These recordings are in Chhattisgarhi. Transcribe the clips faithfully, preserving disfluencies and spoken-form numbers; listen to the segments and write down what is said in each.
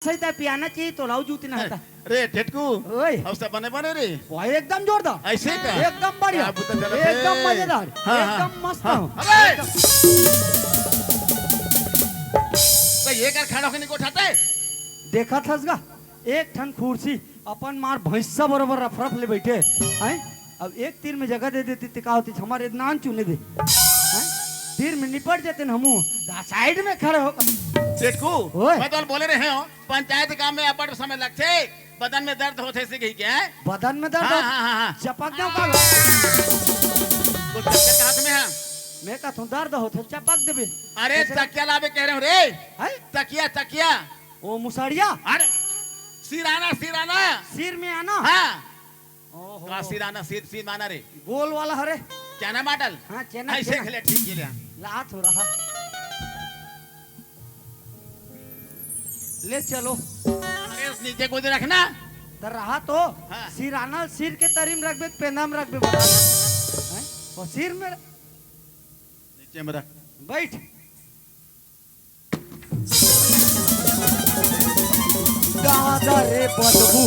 सही त पियाना चाहिए, तोला अउ जूती ना होता। रे टेटकू, ओए। अउ सब बने बने रे? ओए, एकदम जोरदार। अइसे का? एकदम बढ़िया। का बुता चलत हे? एकदम मजेदार। हाँ, हाँ। एकदम मस्त हाँ। हो। अबे! त ये कर खड़ा होके नहीं उठाते? देखत हस गा, एक ठन खुर्सी अपन मार भैंसा बरोबर रफरफ ले बइठे, हैं? अब एक तीर में जगह दे देती त का होती, हमारे नान चुने दे, हैं? तीर में निपट जाते न हमू, दा साइड में खड़े हो। टेटकू, ओए। मैं तो बोले रहे हो, पंचायत काम में अब्बड़ समय लगथे, बदन में दर्द होथे से कही के, हैं? बदन में दर्द हाँ, होथे? हाँ, हाँ, हाँ। चपक जाऊं का? तो चक्कर का हाथ में है? मैं कहता हूँ दर्द होथे, चपक देबे। अरे ऐसे तकिया लाबे कह रहे हो रे। हैं? तकिया, तकिया। ओ मुसड़िया? अरे सिराना, सिराना। सिर में आना? हाँ। ओहो। का सिराना, सिर, सिर माना रे। गोल वाला हरे। चना माडल? हाँ, चना, ऐसे चना। खेले ठीक खेले। ला थोड़ा। ले चलो। अरे उस नीचे को दे रखना। त रहा तो हाँ। सिराना सिर के तरी में रखबे, पेंदा में रखबे बता। हैं? वो सिर में नीचे में रख। बैठ। दादा रे बदबू।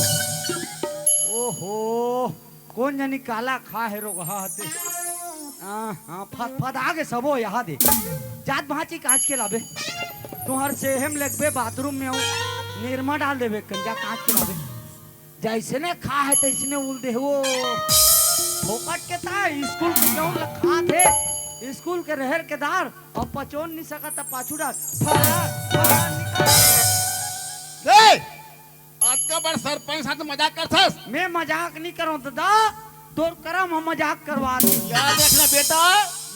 ओहो, कोन जनी काला खा हे रोगहा हते। हाँ, हाँ, फद, फद आगे सबो यहाँ दे। जात भांची कांच के लाबे। तुहर सेहेम लगबे बाथरूम में हूँ। निरमा डाल देबे, कंजा कांच के लाबे। जैसने खा हे तैसने उल दे वो। फोकट के ता स्कूल के गेहूं ल खात हे, स्कूल के रहर के दार, अउ पचोन नहीं सकत त पाछू डार। फरा, फरा निकल। ए! अतका बड़ सरपंच साथ मजाक करथस? मैं मजाक नहीं करूं दादा, तोर करम हम मजाक करवा दे। याद रखना बेटा,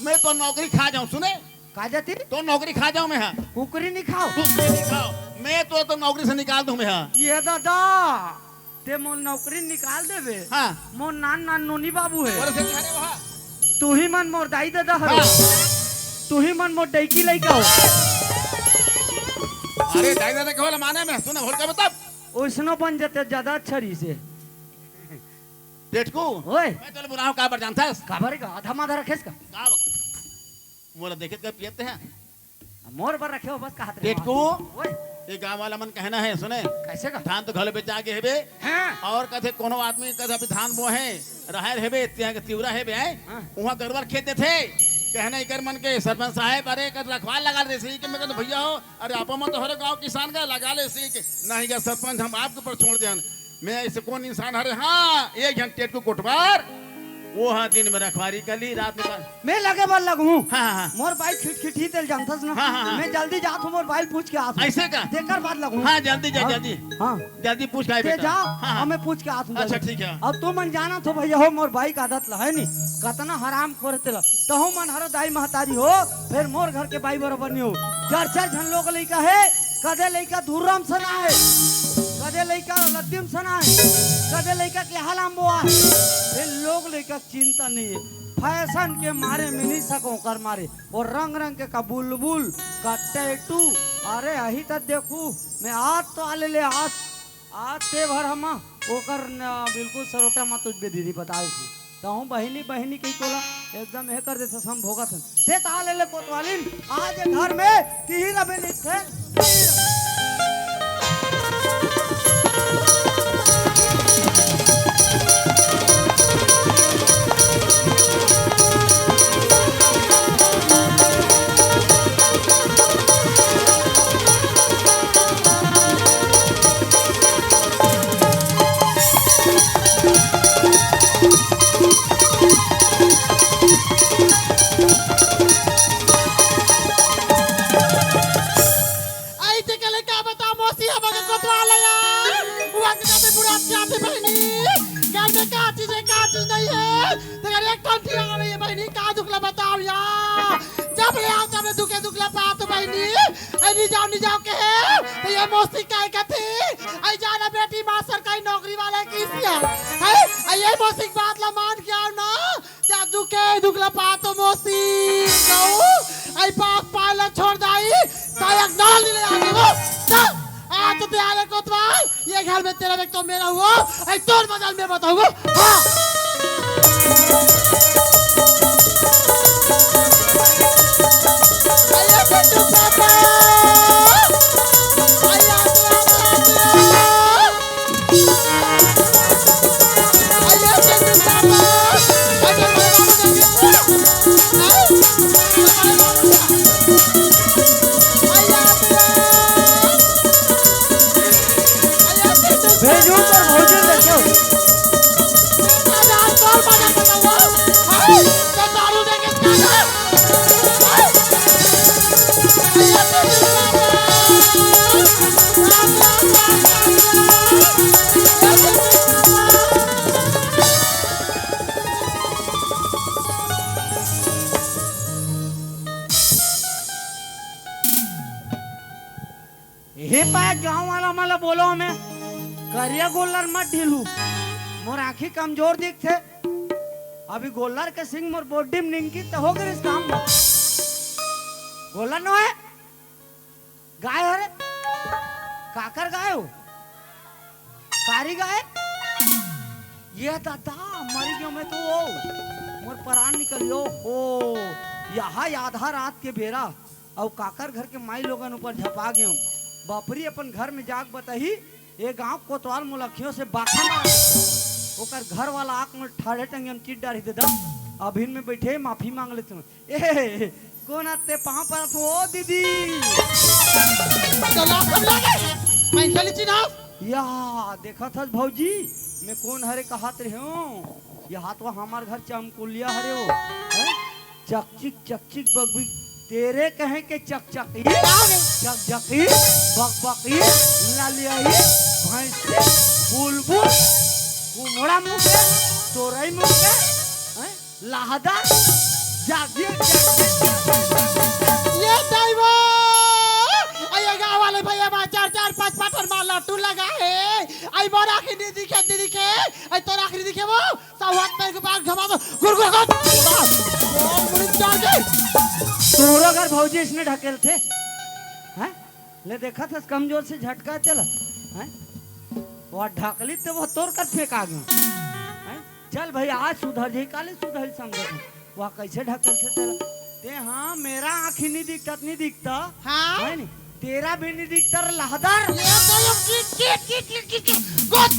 मैं तो नौकरी खा जाऊं, सुने? का जाती? तो नौकरी खा जाऊं मैं, हाँ। कुकरी नहीं खाओ। कुकरी नहीं खाओ, मैं तो, तो नौकरी से निकाल दूं मैं, हाँ। ये दादा, ते मोर नौकरी निकाल देबे। हाँ। मोर नान नान नोनी बाबू हे। बोले से अरे वहाँ। तू ही मन मोर दाई ददा हरो। हाँ। तू ही मन मोर डैकी लइका हो। अरे दाई ददा के होला माने में, तूने होल का मतलब? ओइसनो बन जते ज्यादा अच्छा रही से। टेटकू, ओए। मैं तोला बुलाऊं काबर जानथस? काबर का? आधा माधा रखेस का? का? मोला देखत का पियत हे? मोर बर रखे हो बस कहत रहे टेटकू, हो। ओए। ये गांव वाला मन कहना हे, सुने? कैसे का? धान तो घलो बेचा गे हेबे। हाँ। अउ कथे कोनो आदमी कथे अभी धान बोहे, राहेर हेबे, तिहां के तिवरा हेबे, हैं? हाँ। उहां गड़बड़ खेत देथे। कहना इकर मन के सरपंच साहेब, अरे कर रखवाल लगा ले सी के मैं कहता भैया हो, अरे आप मन तो हर गांव किसान का लगा ले सी के। नहीं का सरपंच, हम आपके ऊपर छोड़ देन। मैं ऐसे कोन इंसान हरे? हाँ, एक झन टेटकू कोटवार, वो हाँ दिन में रखवारी कर ली, रात में का मैं लगे बर लगहूं। हाँ, हाँ, हाँ। मोर बाई खिटखिटी तेल जानथस ना। हाँ, हाँ, हाँ। मैं जल्दी जात हूं, मोर बाई पूछ के आत हूं। ऐसे का? तेकर बाद लगहूं। हाँ, जल्दी जा, हाँ, जल्दी। हाँ। जल्दी पूछ के आए ते बेटा। जा, हाँ, हाँ। अब मैं पूछ के आत हूं अच्छा, जल्दी। ठीक है। अब तू मन जानत हो भैया हो, मोर बाई का आदत ला है नी, कतना हराम खोर तेला। तहु मन हरो दाई महतारी हो, फेर मोर घर के बाई बरोबर नहीं हो। चार चार झन लोग लइका हे, कदे लइका धुर्रम सना हे, कदे लइका लद्दीम सना हे, कदे लइका के हालाम बोआ हे। फेर लोग लइका के चिंता नहीं है। फैशन के मारे में नहीं सको कर मारे। वो रंग रंग के का बुलबुल, का टैटू। अरे अही त देखू, मैं आज तो आले ले आज, आज ते भर हमा ओकर न, बिल्कुल सरोटा मत उजबे दीदी, बताओ सी। तहूं बहिनी, बहिनी कही तोला एकदम हे कर देथस, हम भोगत हन। ते ता ले ले कोतवालिन, आज ये घर में तिही रबे निथे। आई ते के ले का बता मौसी, हम के कोतवाल यार। वक्त जाते बुढ़ा जाते बहिनी। घर में का चीज है, का चीज नहीं है। तेरे एक ठन ठिया नहीं है बहिनी, का दुख ला बताओ यार। जब ले आओ तब ले दुखे दुख ला पात बहिनी। ऐ नी जाओ, नी जाओ के है। तो ये मौसी काय कथी? ऐ जाना बेटी माँ सरकारी नौकरी वाला की सिया। है? ऐ ये मौसी की बात ला मान के आओ ना। जा दुखे दुख ला पातो मौसी, गऊ, आई पाक पाला छोड़ दाई, सायक नाल ले आगे वो, चल, आ तो ते आले कोतवाल, ये घर में तेरा व्यक्ति मेरा हुआ, आई तोर मजाल मैं बताऊंगा, हाँ। आया तो पापा, आया तो पापा। हे पाय, गांव वाला मन ला बोलो, मैं करिया गोल्लर मत ढीलू, मोर आंखी कमजोर दिखथे। अभी गोल्लर के सिंग मोर body म निंगकी त हो गिस काम। गोल्लर नो हे, गाय हरे। काकर गाय हो? कारी गाय। ये दादा, मरी गयो मैं तो। मोर परान निकल गयो। ओ, यहाँ आधा रात के बेरा अउ काकर घर के माई लोगन ऊपर झपा गेंव। बापरी अपन घर में जाके बताही, ए गांव कोतवाल मोला अखियों से बाखा मार। ओकर घर वाला आंख में ठाढ़े टंगिया म चीर डारही ददा। अभिन में बइठे माफी मांग लेतेंव। ए, कोन आते पांव परत हो ओ दीदी? तो लात हम लागे। मैं खाली चिन्हाव। या, देखत हस भौजी, मैं कोन हरे कहत रहेंव। ये हाथवा हमर घर चमकुलिया हरे हो, हैं? चकचिक, चकचिक, बकबक, तेरे कहें के चकचकी, का हो गए? चकचकी, बकबकी, ललियाई, भैंसी, बुलबुल, कुमड़ा मुंह के, तोरई मुंह के, हैं? लहदा, जागिर, जागिर, जागिर। ये दाई वो, अये गाँव वाले भैया बा, चार, चार, पाँच, पाँच ठन मार लट्टू लगा हे। अये मोर आँखी नी दिखे, नी दिखे। अये तोर आँखी नी दिखे वो, सवात में एक बार घमा दो, गुर, गुर, गुर। बस, गोल मुड़ी चाल दे। तोरो घर भौजी इसने ढकेलथे, हैं? ले देखत हस कमजोर से झटका चला, हैं? वो ढकली ते वो तोर कर फेंका गेंव, हैं? चल भाई, आज सुधर जाही, काले सुधर समझत हस। वह कैसे ढकेलथे तेला? ते हाँ, मेरा आँखी नी दिखता, नी दिखता। हाँ? है नी? तेरा भी नी दिखता रे लहदर। ये तो ये किट, किट, किट, किट, किट, किट, गोद।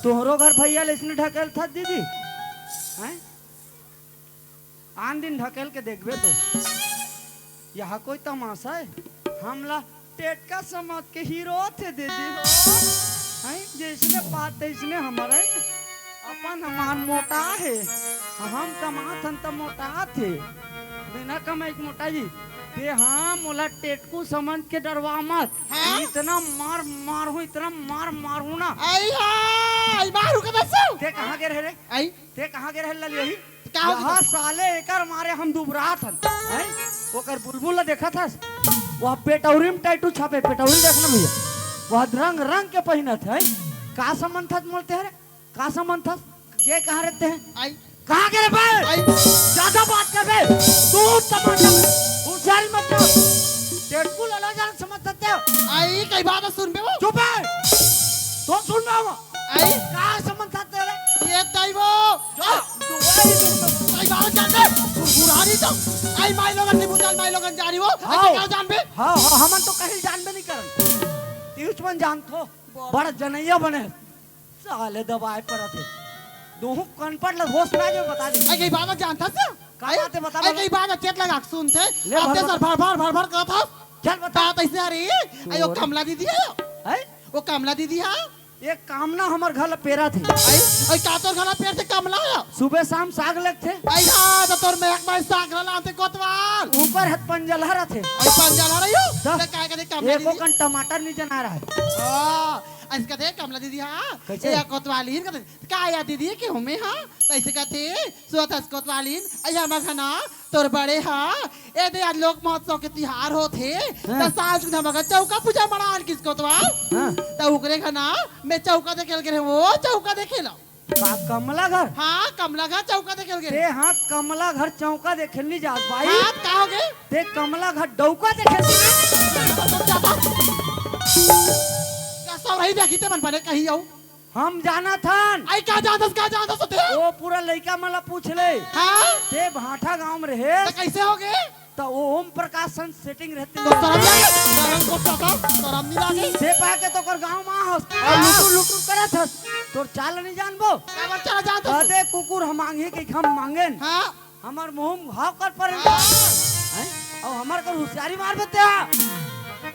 तोहरो घर भैया ले इसने ढकेलथस दीदी? हैं? आन दिन ढकेल के देखबे तो। यहाँ कोई तमाशा है? हमला टेटका समझ के हीरो थे दे दे हो। हैं? जैसने बात तैसने हमर है। अपन हमार मोटा हे। हम कमाथन त मोटा थे। बिना कमाई के मोटा जी। ते हाँ मोला टेटकू समझ के डरवा मत। हाँ? इतना मार मारहूँ, इतना मार मारहूँ ना। आई हाँ, आई मारू के दसो। ते कहाँ गे रहे रे? आई। ते कहाँ गे रहे ललियाही? का हो यहाँ गया? साले एकर मारे हम दुबरात हन, हैं? ओकर बुलबुल ला देखत हस? वह पेटौरी में टैटू छापे, पेटौरी देखना भैया। वह रंग रंग के पहिनत है। का समझथस मोला ते हरे? का समझथस? गे कहाँ रहते हैं? आई। कहाँ गे रे बे? आई। ज्यादा बात करबे। तू टमाटर होशियारी मत कर। टेटकू ला जान समझ सकते हो? आई, कई बात सुनबे वो। चुप है। तो सुन रहा हूँ। आई। का समझ सकते रे? ये दाई वो। जा, तू वही तू तो। आई बाबा जान दे। तू बुरारी तो। आई माई लोगन नी बुझाल, माई लोगन जानी वो। हाँ। ऐसे का जानबे? हाँ, हाँ, हमन तो कहीं जानबे नहीं करन। तीस मन जानथो। बड़ा जनैया बने। साले दबाए परत हे। दोहू कनपट ल होश में आ जाओ, बता दे। आई कई बाबा जानथस? का बात है, बता, आई बता। कई बाबा चेत लगा के सुनथे। ले, अब भर, ते भर। सर भर, भर, भर, भर करत हस। चल, बता। बात ऐसे आ रही। आई वो तोरे। कमला दीदी है। हैं? वो कमला दीदी है। ये कामना हमर घर ला पेरथे। आई, आई का तोर घर ला पेरथे कमला है? सुबह शाम साग लगथे। आई हाँ, तो तोर में एक बार साग ला लानथे कोतवाल। ऊपर हाथ पंजलहा रथे। आई पंजलहा रही हो? तो ते काय कथे कमला एको दीदी? कन टमाटर नहीं जना रहा है। हाँ, ऐसे कथे कमला दीदी हाँ। कैसे? ये कोतवाल ही कथे, का या दीदी के हमें हाँ? तो ऐसे कथे, सुअथस कोतवालिन, अया मघना, तोर बड़े हा, ए दे आज लोक महोत्सव के तिहार होत हे, हाँ। त साँझ के धमका चौका पूजा मनान किस कोतवाल। हाँ। त उकरे घना, मैं चौका देखेल गे रहे, वो चौका देखेल। का कमला घर? हाँ, कमला घर चौका देखेल गे ते रहे। हाँ, कमला घर चौका देखेल नहीं जात भाई। हाँ, का हो गे? ते कमला घर डौका देखेल। का सौरही देखी ते मन बने कही आऊ। हम जानत हन। आई का जानथस, का जानथस होते? ओ पूरा लइका मन ला पूछ ले। हाँ? ते भाठा गांव में रहे। त कैसे हो गे? त ओ ओम प्रकाश सन सेटिंग रहते तो हैं। शरम लागे? शरम को तो, तो शरम नहीं लागे? ते पाके तो कर गांव में हस। और हाँ। लुटुर लुटुर करत हस। तोर चाल नहीं जानबो। का बात चाल जानथस? अदे कुकुर हम मांगे के हम मांगेन। हाँ। हमर मुंह में घाव कर परे। हाँ। हैं? और हमर कर होशियारी मार बेते हैं।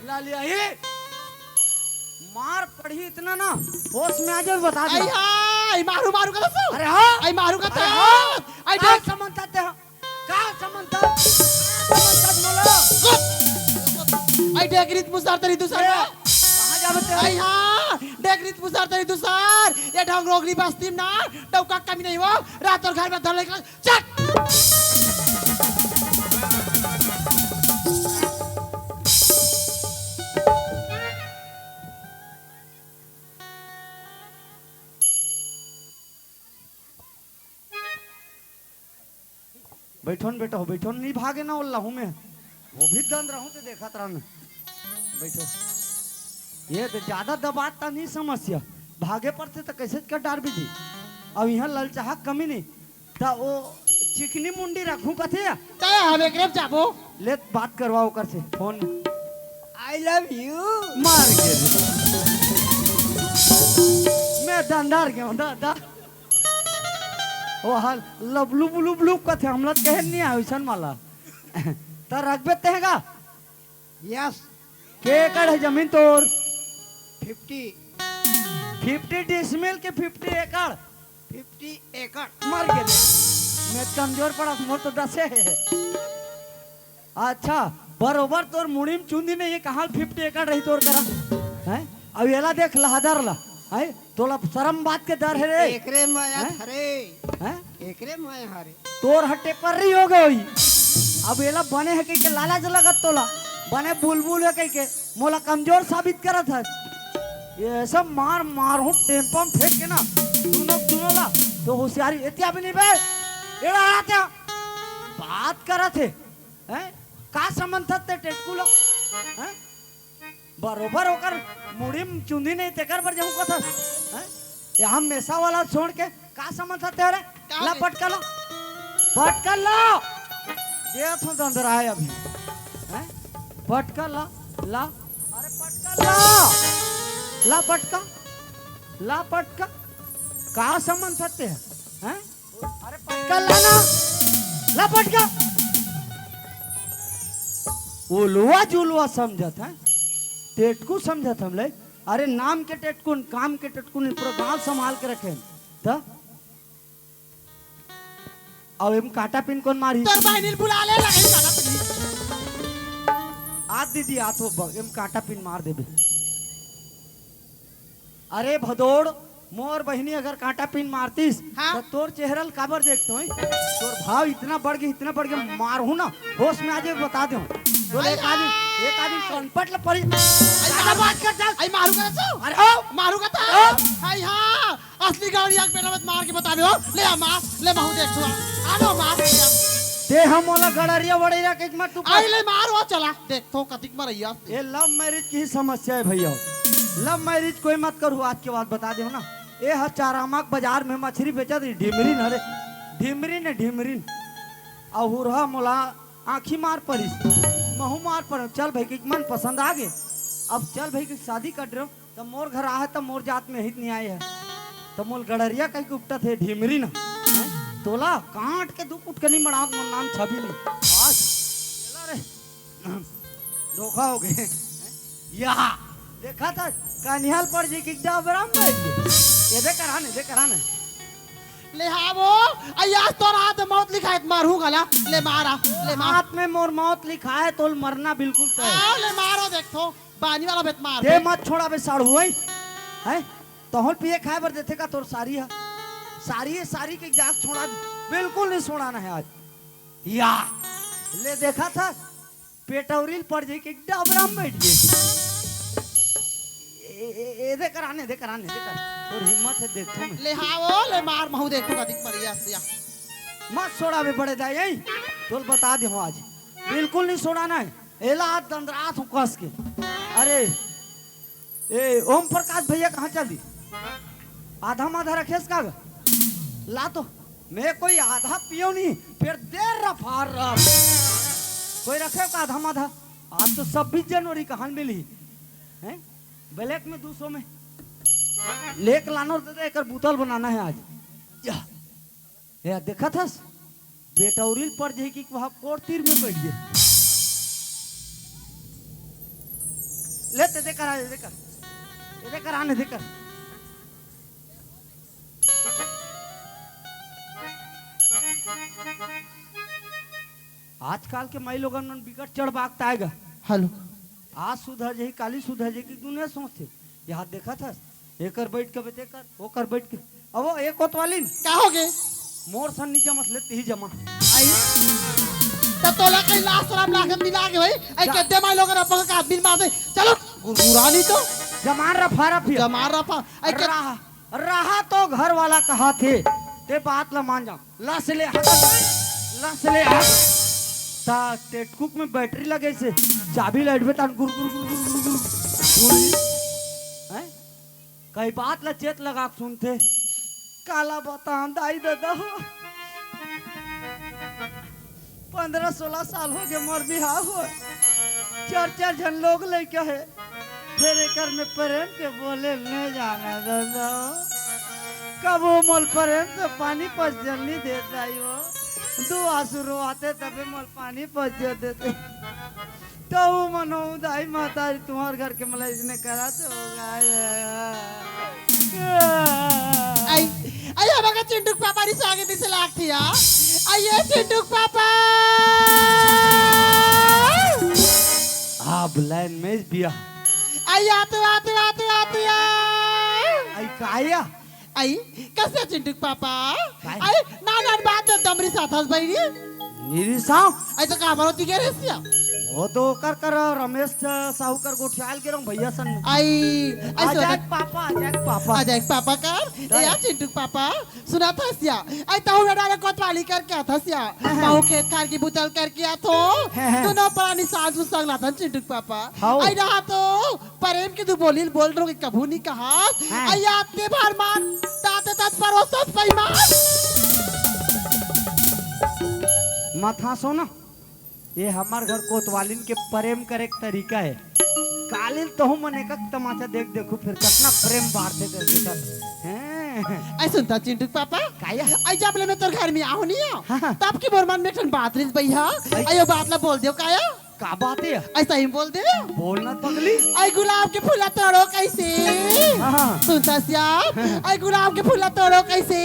लालिया ही। मार पड़ी इतना ना, होश में आ जाओ, बता दे। आई हाँ, आई मारू, मारू का दसो। अरे हाँ। आई मारू का अरे तो। हाँ। आई का देख। समझता ते हाँ? का समझता? का समझता बोलो? आई डेगरीत मुसार तरी दूसर। ए, कहाँ जाबे ते? आई हाँ, डेगरीत मुसार तरी दूसर। ये ढंग रोगरी बस्ती में ना, डौका कमी नहीं हो। रात और घर में धर लेके चट! बैठो न बेटा हो, बैठो न, नहीं भागे ना ओल्ला हूँ मैं। वो भी दंद रहूँ तो देखत रहन। बैठो। ये तो ज्यादा दबात ता नहीं समस्या। भागे पड़ते तो कैसे कर डार भी दी। अब यहाँ ललचाहा कमी नहीं। ता वो चिकनी मुंडी रखूं कथे या? तय हम एकरे जाबो। ले बात करवा ओकर से फोन। I love you। मार के रे। मैं दंडार गया हूँ, दा, दा। वो हाल लबलू बुलू बुलू कथे, हमला कहे नहीं आयो, इसन माला। ता रखबे तेगा? Yes। के एकड़ है जमीन तोर? Fifty। Fifty डिसमिल के fifty एकड़? Fifty एकड़। मर गेले। मैं कमजोर पड़ा, मोर तो दसे है। अच्छा, बरोबर तोर मुड़ी में चुंदी नहीं है, कहाँ fifty एकड़ रही तोर करा? हैं? अब एला देख लहादर ला, हैं? तोला शरम बात के डर है रे? एकरे माया हैं? हरे। हैं? एकरे माया हरे। तोर हट्टे पर्री हो गई। अब एला बने है कहिके लालच लगत तोला, बने बुलबुल है कहिके मोला कमजोर साबित करत है। ये ऐसा मार मार हूँ टेम्पो में फेंक के ना, दोनों दोनों ला। तो होशियारी एतिया भी नहीं बे। एड़ा आते बात करत है, हैं? का संबंध था ते टेटकू लो? हैं? बरोबर ओकर मुड़ी में चुंदी नहीं, तेकर बर जाऊं कथस, हैं? ये हमेशा वाला छोड़ के का समझ सकते हो रे? का ला बे? पटका ला, पटका ला। दे तो दंदराए अभी, हैं? पटका ला, ला, अरे पटका ला, ला पटका, ला पटका। का समझ सकते हैं, हैं? अरे पटका ला ना, ला पटका। उलवा जुलवा समझत है, टेटकू समझत हम ले। अरे नाम के टेटकुन, काम के टेटकुन, पूरा गांव संभाल के रखे। त अब एम कांटा पिन कौन मारी? तोर बहिनी ल बुला ले, लगे कांटा पिन। आ दीदी, आ तो ब-, एम कांटा पिन मार देबे। अरे भदोड़, मोर बहिनी अगर कांटा पिन मारतीस, हाँ। त तोर चेहरा ल काबर देखतो है? तोर भाव इतना बढ़ गए, इतना बढ़ गए, मारहूं ना, होश में आ जाए, बता दे। बोले एक आदमी, एक आदमी कनपट ल पड़ी। ज्यादा बात कर चल। आई मारू का तू? अरे ओ! मारू का ता? ओ! आई हाँ, असली गौरिया के बेटा मत मार के बता दे हो। ले आ मार, ले महू देख तू। आ लो मार। ते हम मोला गड़रिया वड़रिया के मत तू। आई ले मार वो चला। देख तो कतिक मरैया। ये लव मैरिज की ही समस्या है भैया। लव मैरिज कोई मत करू, आज के बाद बता दे हो ना। ए ह चारामा के बाजार में मछरी बेचत रही, ढिमरीन हरे, ढिमरीन है ढिमरीन। अउ हुरहा मोला आँखी मार परिस, महू मार पर, चल भाई के मन पसंद आ गे। अब चल भाई के शादी कर रहे हो, तब मोर घर आहे, तब मोर जात में हित नहीं आए है, तब मोल गड़रिया कह के उपटत है ढिमरीन। हैं? तोला काट के दू कुटकनी मड़ावत मोर नाम छबी नहीं। आज चला रे। धोखा हो गए। या, देखा था, कनिहाल पर जी की डबरा में बैठ गए। ये दे कराने, दे कराने। ले हाँ वो, अयास तोर हाथ में मौत लिखा है, मारू गला, ले मारा, ले मार। हाथ में मोर मौत लिखा है, तोल मरना बिल्कुल तय। आओ, ले मारो, देख तो, बानी वाला बेत मार दे दे। मत छोड़ा बे साढ़ू, हैं? हैं? तोहल पिए खाए बर देथे का तोर सारी है? सारी है, सारी के जाग छोड़ा दे। बिल्कुल नहीं छोड़ाना है आज। या, ले देखा था, पेटौरी ल पड़ जाई के डबरा में बैठ गए। ए, ए, ए, ए, दे कराने, दे कराने, दे कर। तोर हिम्मत है, देखो मैं। ले हाँ वो, ले मार, महू देखो कतिक मरिया, या। मत छोड़ावे बड़े दाई, यही तोल बता दे हूँ आज। बिल्कुल नहीं छोड़ाना है। एला आज दंदरात हूँ कस के। अरे, ए, ओम प्रकाश भैया कहाँ चल दी? आधा माधा रखेस का ग? ला तो, मैं कोई आधा पियो नहीं, फिर देर रफार रफ। कोई रखे का आधा माधा? आज तो छब्बीस जनवरी कहाँ मिली? हैं? ब्लैक में दो सौ में। लेक लानो दे दे, एकर बोतल बनाना है आज। या। ए, देखत हस? पेटौरी ल पड़ जाही कि वहाँ कोर तीर में बैठ गए। ले ते दे कर, आ, दे कर। ए, दे कर, आने दे कर। आजकल के माई लोगन मन बिकट चढ़ बागता आएगा। हेलो। आज सुधर जाही, काली सुधर जाही कि दुनिया सोचथे। यहाँ देखत हस, एकर बैठ के बे तेकर, ओकर बैठ के। अब वो एक कोतवालिन। का हो गे? मोर सन नी जमत ले, तेही जमा। आई। त तोला कहीं लाज शरम लागत नहीं लागे भाई? आई जा। केते माई लोगन अपन का आदमी मार दे। चलो, गुरगुरा नहीं तो। जमान रफा रफी। जमान रफा। आई के रहा, रहा तो घर वाला कहा थे, ते बात ला मान जा। लस ले हटन। लस ले आ। ता टेटकुक में बैटरी लगे से चाबी लाइट में तान गुर गुर गुर गुर गुर गुर। हैं? कई बात ला चेत लगा के सुनथे। काला बताम दाई ददा हो। पंद्रह सोलह साल हो गए मोर बिहाव हो। चार चार झन लोग लइका हे। फेर एकर में प्रेम के बोले नहीं जाना ददा। कबो मोल प्रेम से पानी पस जल नहीं देत दाई हो। दो आंसू रोआते तबे मोल पानी पस जल देते। तो वो मनो दाई महतारी तुम्हार घर के मला इसने करा तो होगा। आई, आई, हम अगर चिंटू के पापा नहीं आगे दिसे लागती है। आई, ये चिंटू के पापा। हाँ, अब लाइन में बिया। आई, आते, आते, आते, आते, आ। आई, काया? आई, कइसे चिंटू के पापा? काय? आई, ना, ना, बात तो दमरी साथ हंस बहिनी। निरी साव? आई, तो का बरो तिगे रहसिया? वो तो कर कर रमेश साहू कर गोठियाल के रंग भैया सन। आई, आई, आ सोना जाए पापा, आ जाए पापा। आ जाए पापा कर। ए, आ चिंटू के पापा, सुना था सिया। आई, ताहू ना डाले कोतवाली करके आ था सिया। हाँ, हाँ। ताहू खेत खार की बुतल करके आ थो। हाँ, हाँ। दोनों परानी सास संग ला था चिंटू के पापा। हाउ। आई, रहा तो प्रेम के दू बोली बोल रहो कि कभू नहीं कहा। हाँ। अया ते भर मान, ताते तात परोसत पैमान। मत हाँसो ना, ये हमार घर कोतवालिन के प्रेम करे के तरीका है। कालिल तहु मन एक तमाचा देख देखू, फिर कितना प्रेम बाढ़ते देख देखा। हैं? आई सुनता चिंटू के पापा? काया? आई जब ले मैं तोर घर में आहूँ नहीं हो, हाँ, हाँ। तब की मोर मन में एक ठन बात रिस भैया। आई। आई वो बात ला बोल दियो काया? का बात है? ऐसा ही बोल दे। बोलना पगली। आई गुलाब के फूला तोड़ो कैसे? हाँ, हाँ। सुनता सिया, आई गुलाब के फूला तोड़ो कैसे?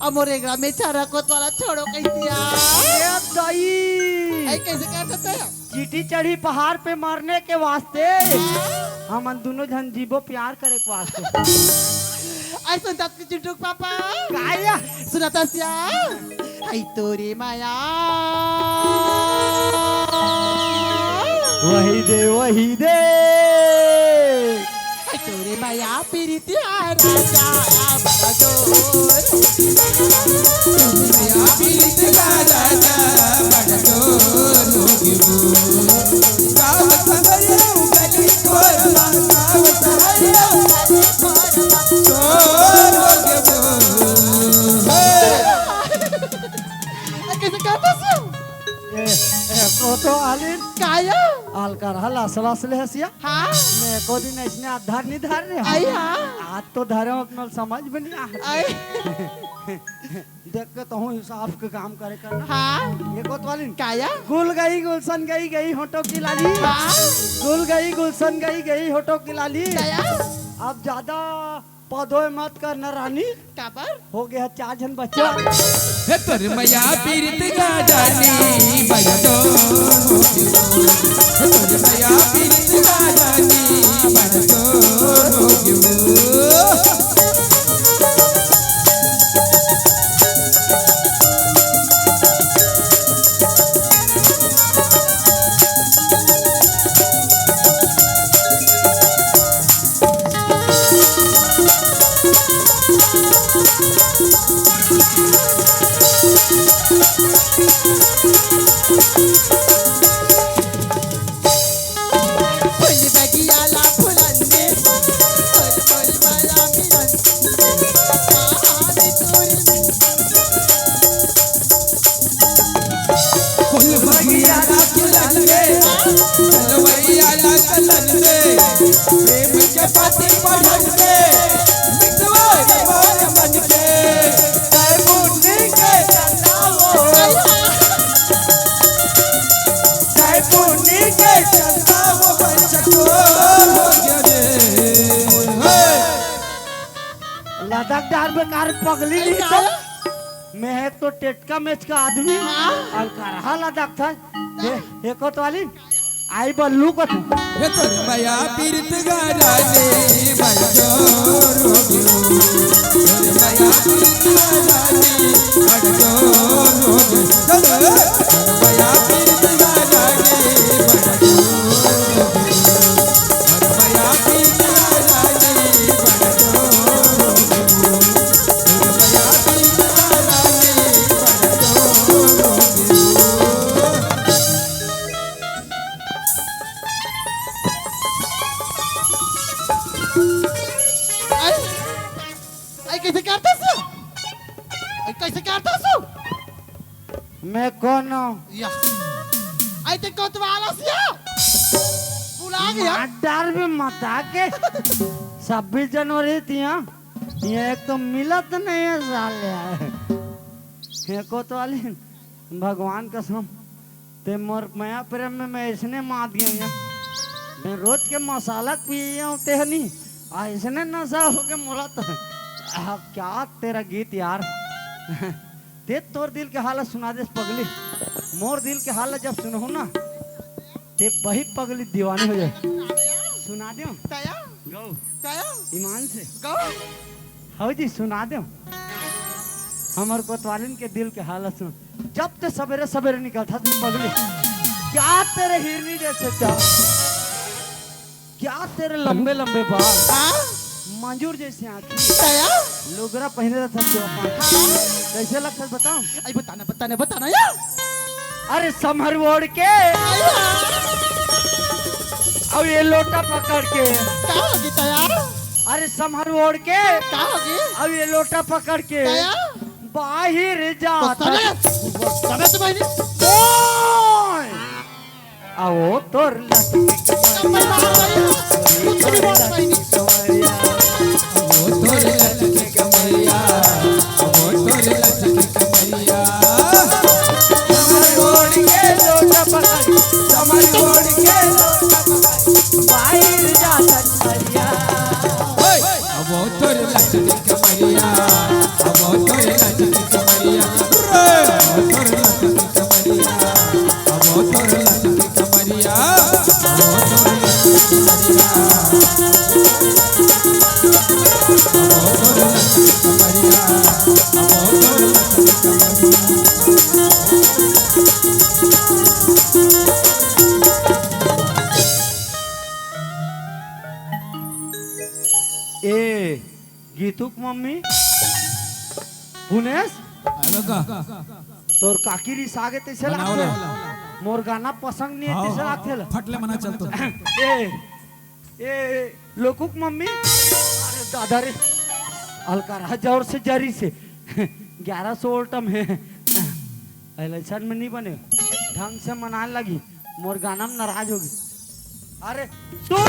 अमोरे ग्राम में चारा कोतवाला छोड़ो कैसे यार? ए दाई। आई कैसे कर सकते हैं? चीटी चढ़ी पहाड़ पे मरने के वास्ते। हाँ। हमन दोनों झन जीबो प्यार करे के वास्ते। आई सुनता चिंटू के पापा। काया? सुनता सिया। आई तोरे माया। वही दे, वही दे। आई तोरे माया पीरितिया राजा बड़ा जोर। माया पीरितिया राजा बड़ा जोर। गाँव संगरिया उगली कोरमा, गाँव संगरिया उगली कोरमा। कैसे करता सो? ए, ए, कोतवालिन। काया? अलकर हला सलास ले हसिया। हाँ। मैं को दिन ऐसने आधार नहीं धर रहे हो। आई हाँ। आज तो धरे हो, अपना समझ में नहीं आ। आई। देख के तो हूँ हिसाब के काम करे करना। हाँ। ये कोतवालिन। काया? गुल गई, गुलशन गई, गई होठों की लाली। हाँ। गुल गई, गुलशन गई, गई होठों की लाली। काया? अब ज्यादा पदोय मत करना रानी। काबर? हो गया चार झन बच्चा। हे तोर मैया पीरित का जानी बजतो। हे तोर मैया पीरित का जानी बजतो। फूल बगिया ला फुलन दे, फूल फूल माला मिलन, कहानी तोरी। फूल बगिया ला फुलन दे, फुलवैया ला चलन दे, प्रेम के पाती पढ़न दे, मितवा के बार मन के, जय मुन्नी के चंदा हो। जय मुन्नी के चंदा वो बन चकोर हो गया रे। हे। लदक डार बेकार पगली नहीं तो। मैं है तो टेटका मेचका आदमी। हाँ। अलकरहा लदक था। हे, हे कोतवाली, आई बल्लू को तू। हे तोर मया पीरित गारा ने बड़ जोर हो गयो। तोर मया पीरित गारा ने बड़ जोर हो गयो। चल। कैसे करता सु? मैं कौन हूँ? या। आई ते कोतवाल हस या। भुला गया। मार डार भी मत आके। छब्बीस जनवरी थी, हाँ? ये एक तो मिलत नहीं है साले। हे कोतवाली, भगवान कसम, ते मोर मया प्रेम में मैं ऐसने मात गया हूँ। मैं रोज के मसाला पिए हूँ, ते हनी ऐसने नशा हो के मोला तो। आ, क्या तेरा गीत यार। ते तोर दिल के हालत सुना देस पगली। मोर दिल के हालत जब सुनहु ना, ते बही पगली दीवानी हो जाए। सुना दे। तया? गौ। तया? ईमान से। गौ। हौ जी, सुना दे। हमर कोतवालिन के दिल के हालत सुन। जब ते सबेरे सबेरे निकलथस पगली, क्या तेरे हिरनी जैसे चाल, क्या तेरे लंबे लंबे बाल, हाँ? मंजूर जैसे आँखी, तया? लुगरा पहने रहता तू अपन। हाँ? कैसे लगता बताऊं? आई बताना, बताना, बताना या। अरे समहर ओढ़ के, अउ ये लोटा पकड़ के। का होगी तया? अरे समहर ओढ़ के, का होगी? अउ ये लोटा पकड़ के। तया? बाहिर तो जात। सबे, सबे तो बहिनी। ओए! आओ तोर लटके कमरिया, कुछ भी बोल बहिनी। कमरिया। आओ तोर लटके कमरिया, आओ तोर लटके कमरिया। कमर ओढ़ के लोटा पकड़, कमर ओढ़ के लोटा पकड़, बाहिर जात कमरिया। ओए! अब तोर लचकी कमरिया, अब तोर लचकी कमरिया, अब तोर लचकी कमरिया, अब तोर लचकी कमरिया, अब तोर लचकी कमरिया, अब तोर लचकी कमरिया, अब तोर लचकी कमरिया। ए गीतू के मम्मी, पुनेश, अरे का? तोर काकी रिसा गे तइसे बनाओ लागथे। ना। मोर गाना पसंद नहीं है, हाँ, तइसे लागथे ला। फट ले मना चल तो। ए, ए, ए, लोकू के मम्मी, अरे दादा रे, अलकारा जोर से जरी से, ग्यारह सौ वोल्ट में, इलेक्शन में नहीं बने, ढंग से मनाए लगी, मोर गाना में नाराज होगी। अरे, सुन ना!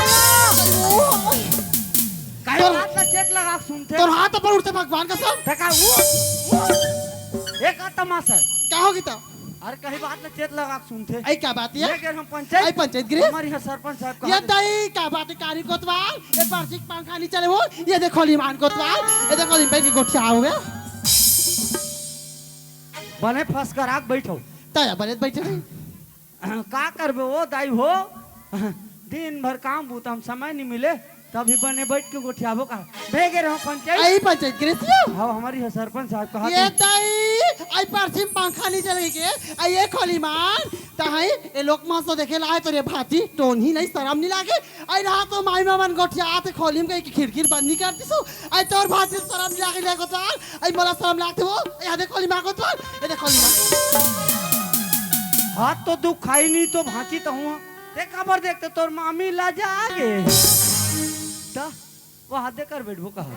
काहे तोर, बात ला चेत लगा के सुनथे? तोर हाथ ऊपर उठथे भगवान कसम। फेंका, वो, वो। एक आ तमाशा है। का होगी तो? अरे, कहीं बात ला चेत लगा के सुनथे। ऐ का बात है? ये गे हम पंचायत। ऐ पंचायत गिरे? हमर यहाँ सरपंच साहब ये कहा दई का बात है, कारी कोतवाल? ये पर्ची के पंखा नहीं चले हो? ये देखो लीमान कोतवाल, ये देखो लीम बैठ के गोठिया हो गया। बने फंस कर आग बैठो। तया बने बैठे नहीं। का करबे ओ दाई हो, दिन भर काम बूता में समय नहीं मिले, तभी बने बैठ के गोठियाबो का। भेगे रहो पंचायत। आई पंचायत गिरे सियो। हाँ, हमर यहाँ सरपंच साहब कहा ये थे। दाई, आई पर्ची में पंखा नहीं चले के, आई ये खोली मान, तहाई ए लोग मास तो देखे लाए तो रे भाती, टोन ही नहीं, शरम नहीं लागे। आई रहा तो माई मामन गोठिया आते खोली में कहीं की खिड़की बंद नहीं कर दिसो। आई तोर भाती शरम नहीं लागे ले गोताल, आई मोला शरम लागते हो, आई आधे खोली माँ गोताल, ये देखो खोली माँ। हाथ तो दुखाई नहीं तो भांची तो हूँ। ते काबर देखते तोर मामी ला जागे। ता, वो हाथ दे कर बैठबो कहा।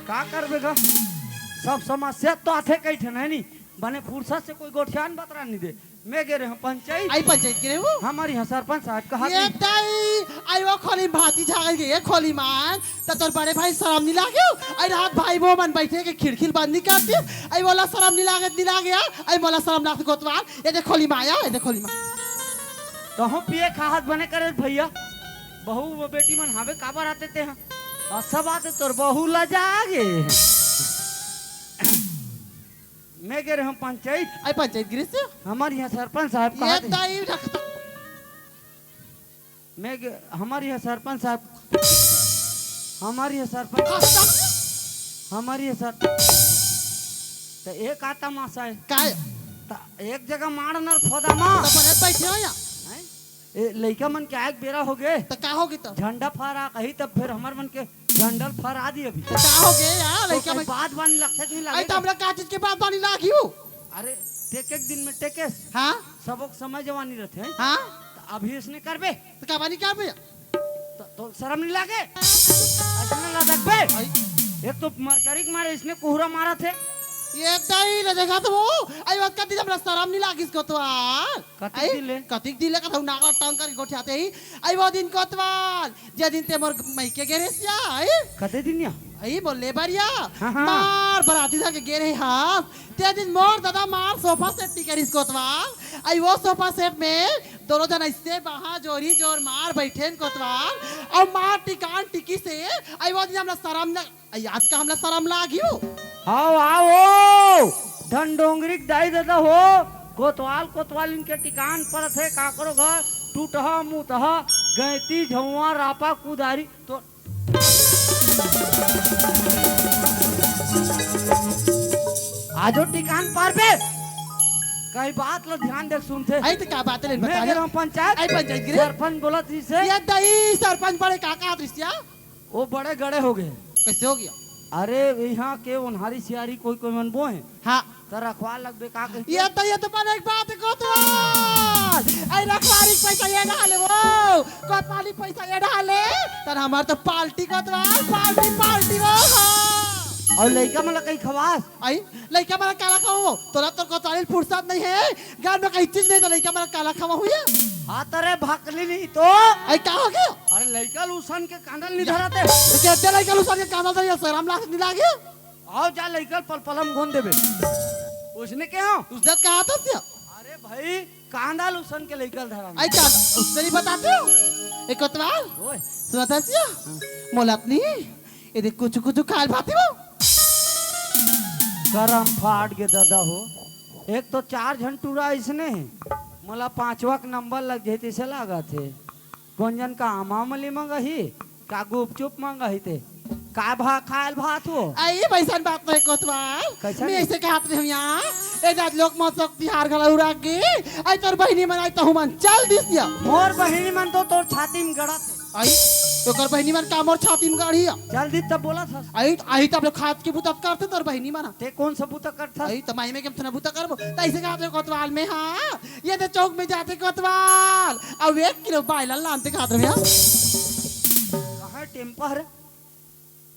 का करबे गा? सब समस्या तो आथे कई ठन है नी। बने फुर्सत से कोई गोठियान बतरा नहीं दे। मैं गे रहे हूँ पंचायत। आई पंचायत गिरे हो? हमर यहाँ सरपंच साहब कहा ये थे। दाई, आई वो खोली भाती झागल के, ये खोली मान। त तोर बड़े भाई शरम नहीं लागे? आई रात भाई वो मन बैठे के खिड़की बंद नहीं करती। आई बोला शरम नहीं लागे, नहीं लागे यार। आई बोला शरम लागते कोतवाल। ये देखो खोली माया, ये देखो खोली माँ। कहूँ पिए खाहत बने करे भैया। बहू वो बेटी मन हावे काबर आते ते हैं? और सब आते तोर बहू ला जागे। मैं गे रहे हूँ पंचायत। आई पंचायत गिरे से? हमर यहाँ सरपंच साहब ये कहा थे। दाई रखता। मैं गे-, हमर यहाँ सरपंच साहब, हमर यहाँ सरपंच, खस्ता। हमर यहाँ सर, त एक आता मासा है। काय? त एक जगह मार नर फोदा मा। त बने बैठे हो या? हैं? ए, लइका मन के आए के बेरा हो गे। त का हो गे त? झंडा फहरा कही तब फिर हमर मन के झंडल फहरा दी अभी। त का हो गे यार, तो लइका कहीं मन बात बानी लगथे कि नहीं आई त लगे? हमरा का चीज के बात बानी लागियो? अरे, टेक एक दिन में टेकेस। हाँ? सबक समय जवानी रहथे, हैं? हाँ? त अभी इसने करबे? त का बानी करबे? त, तो शरम नहीं लागे? अतना ला देखबे? आई। एक तो मरकरी के मारे इसने कोहरा मारत हे। ये दई ले देखा तो वो, आई बात कति दिन हमला सरम नहीं लागिस कोतवाल। कतिक दिन ले? कतिक दिन ले कथऊ नाक ला टंग करके गोठियाथे ही। आई वो दिन कोतवाल, जे दिन ते मोर मइके गे रेहेस या, आई? कते दिन या? आई मोर लेबर या। हाँ, हाँ। मार बराती धर के गे रहे हास। ते दिन मोर दादा मार सोफा सेट टिकरिस कोतवाल। आई वो सोफा सेट में दोनों झन अइसे बाहा जोरी जोर मार बइठेन कोतवाल। अउ मार टिकान टिकिस हे। आई वो दिन हमला सरम न अई आज का हमला सरम लागियो। आओ, आओ, धन डोंगरी के दाई ददा हो, कोतवाल, कोतवाल इनके टिकान परत हे, काकरो घर, टूटहा, मुतहा, गैती, झउआ, रापा, कुदारी, तो आजो टिकान पारबे। कई बात ला ध्यान दे सुनथे। आई तो का बात ले मैं बता गे रहा हूँ पंचायत। आई पंचायत गिरे। सरपंच बोलत रहिस हे। ये दई सरपंच बड़े का कहत रहिस या? वो बड़े गड़े हो गए। कैसे हो गया? अरे, यहाँ के ओन्हारी सियारी कोई कोई मन बोहे। हाँ। त रखवार लगबे का कहिके? ये तो, ये तो बने एक बात कोतवाल। आई रखवारी के पैसा ये डाले वो, कोतवाली के पैसा ये डाले। तन हमार तो पार्टी कोतवाल, पार्टी, पार्टी वो, हाँ। अउ लइका मन ला कहीं खवास? आई लइका मन ला काला खाओ, तोला तोर कोतवाली फुर्सत नहीं हे। घर में कहीं चीज नहीं तो लइका मन ला काला खावा हुई है। हाँ, तरे भकली नहीं तो। आई का हो गया? अरे लइका लूसन के कांदल नहीं धराते। तो कहते लइका लूसन के कांदल धरिया, शरम लाग नहीं लागे? आओ जा लइका पलपलम गोन देबे। उसने क्या हो? उसने कहा था क्या? अरे भाई, कांदल उसन के लइका धरा। आई का उसने नहीं बताते हो? एक कोतवाल? ओए। सुनत हस या? मोलत नहीं। ये देख कुछ कुछ खाल भाती हो। करम फाट के दादा हो। एक तो चार झन टूरा इसने हे। मोला पांचवा के नंबर लग जाए तइसे लागत हे। कोन जन का आमा मली मंगाही, का गुपचुप मंगाही ते? का भा खायल भात हो? आई वैसन बात नहीं कोतवाल। कैसन? मैं ऐसे कहत रहे हूँ यहाँ। ए दाद लोग मौसम तिहार घला उड़ा के। आई तोर बहिनी मन आई तो हमन चल दिस या। मोर बहिनी मन तो तोर छाती में गड़त हे। आई, ओकर बहिनी मन का मोर छाती में गड़ही या? चल दी तब बोला था। आई, आई तब लोग खात के बुता करते तोर बहिनी मन। ते कौन सा बुता करत हस? आई, त माई में के हम थोड़ा बुता करबो। त ऐसे कहत रहे कोतवाल में, हाँ, ये दे चौक में जाते कोतवाल। अब एक किलो बायला लानते कहत रहे, हाँ। कहाँ टेम्पर?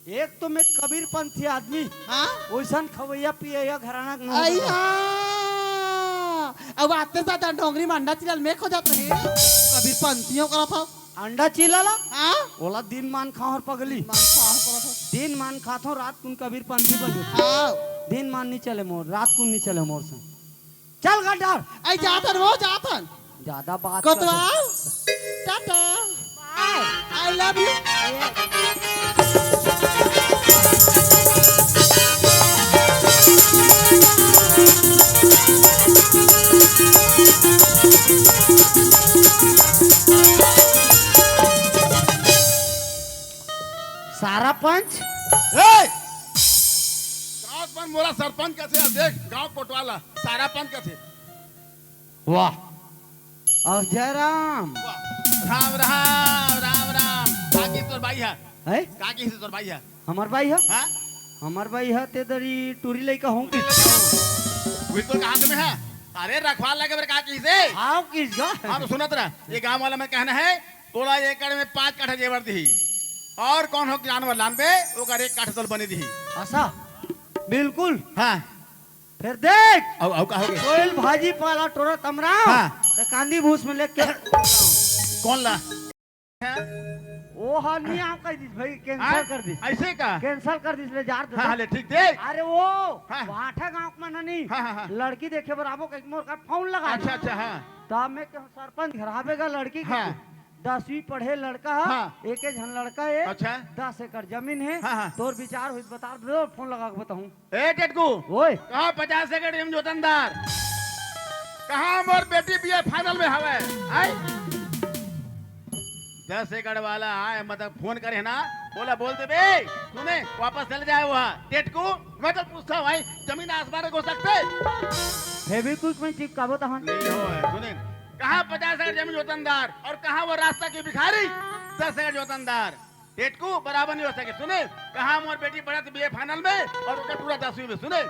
एक तो मैं कबीरपंथी आदमी। हाँ? ओइसन खवैया पियैया घराना के नौकर। आई हाँ। अब आते साथ डोंगरी में अंडा चिलल में खो जात रहे। कबीरपंथियों करत हो। अंडा चिला ला? हाँ? ओला दिन मान खाओ हर पगली। मान खाओ करत हो। दिन मान खाथो, रात कुन कबीरपंथी बन जाथो। हाँ। दिन मान नहीं चले मोर, रात कुन नहीं चले मोर से। चल गड्ढर। आई जाथन वो, जाथन। ज्यादा बात कर। कोतवाल, Tata. Bye। I love you। सारा पंच। ए! गांव के मन मोला सरपंच कथे, देख गांव कोटवाला सारा पंच कथे। वाह। अउ जयराम। वाह। राम, राम, राम, राम। का किहिस तोर बाई ह? हैं? का किहिस तोर बाई ह? हमर बाई ह? हाँ? हमर बाई ह, ते दरी टूरी लइका हों कि? वही तो हाथ में ह। अरे, रखवार लगे बर का किहिस हे? हाँ, किहिस गा? हाँ, तो सुनत रह। ये गांव वाला में कहना हे, तोला एकड़ में पाँच काठा जेवर दिही। अउ कौन हो जानवर लानबे, ओकर एक काठा तोला बने दिही। असा? बिल्कुल। हाँ। फेर देख, अउ, अउ का होगे? कोयल भाजी पाला टोरा तमरा, हाँ। त कांदी भूस में लेके कौन ला? ओ हा, नहीं आओ कह दिस भाई, cancel हाँ? कर दिस। ऐसे का? Cancel कर दिस, ले जार दे हाँ, दे। हाँ, ले, ठीक दे। अरे वो, हाँ। भाठा गांव में ना नहीं, हाँ, हाँ, हाँ। लड़की देखे बर आबो कह मोर का फोन लगा अच्छा, दे। अच्छा, हाँ। तब मैं कहूँ सरपंच घर आबेगा लड़की के हाँ। दसवीं पढ़े लड़का ह, हाँ। एके झन लड़का हे, अच्छा। दस एकड़ जमीन हे, हाँ, हाँ। तोर विचार होई त बता दे, फोन लगा के बताहूँ। ए टेटकू, ओए। कहाँ पचास एकड़ जमीन जोतनदार? कहाँ मोर बेटी बीए final में हवय? आय? दस एकड़ वाला आय, मतलब फोन करे हे ना, ओला बोल देबे, सुने, वापस चले जाए वहाँ। टेटकू, मैं तो पूछता हूँ भाई, जमीन आसमान हो सकते? Fevikwik में चिपकाबो तहन। नहीं हो, सुने, कहाँ पचास एकड़ जमीन जोतनदार अउ कहाँ वो रास्ता के भिखारी? दस एकड़ जोतनदार। टेटकू बराबर नहीं हो सके। सुने, कहाँ मोर बेटी पढ़त बीए final में अउ ओकर टूरा दसवीं में। सुने,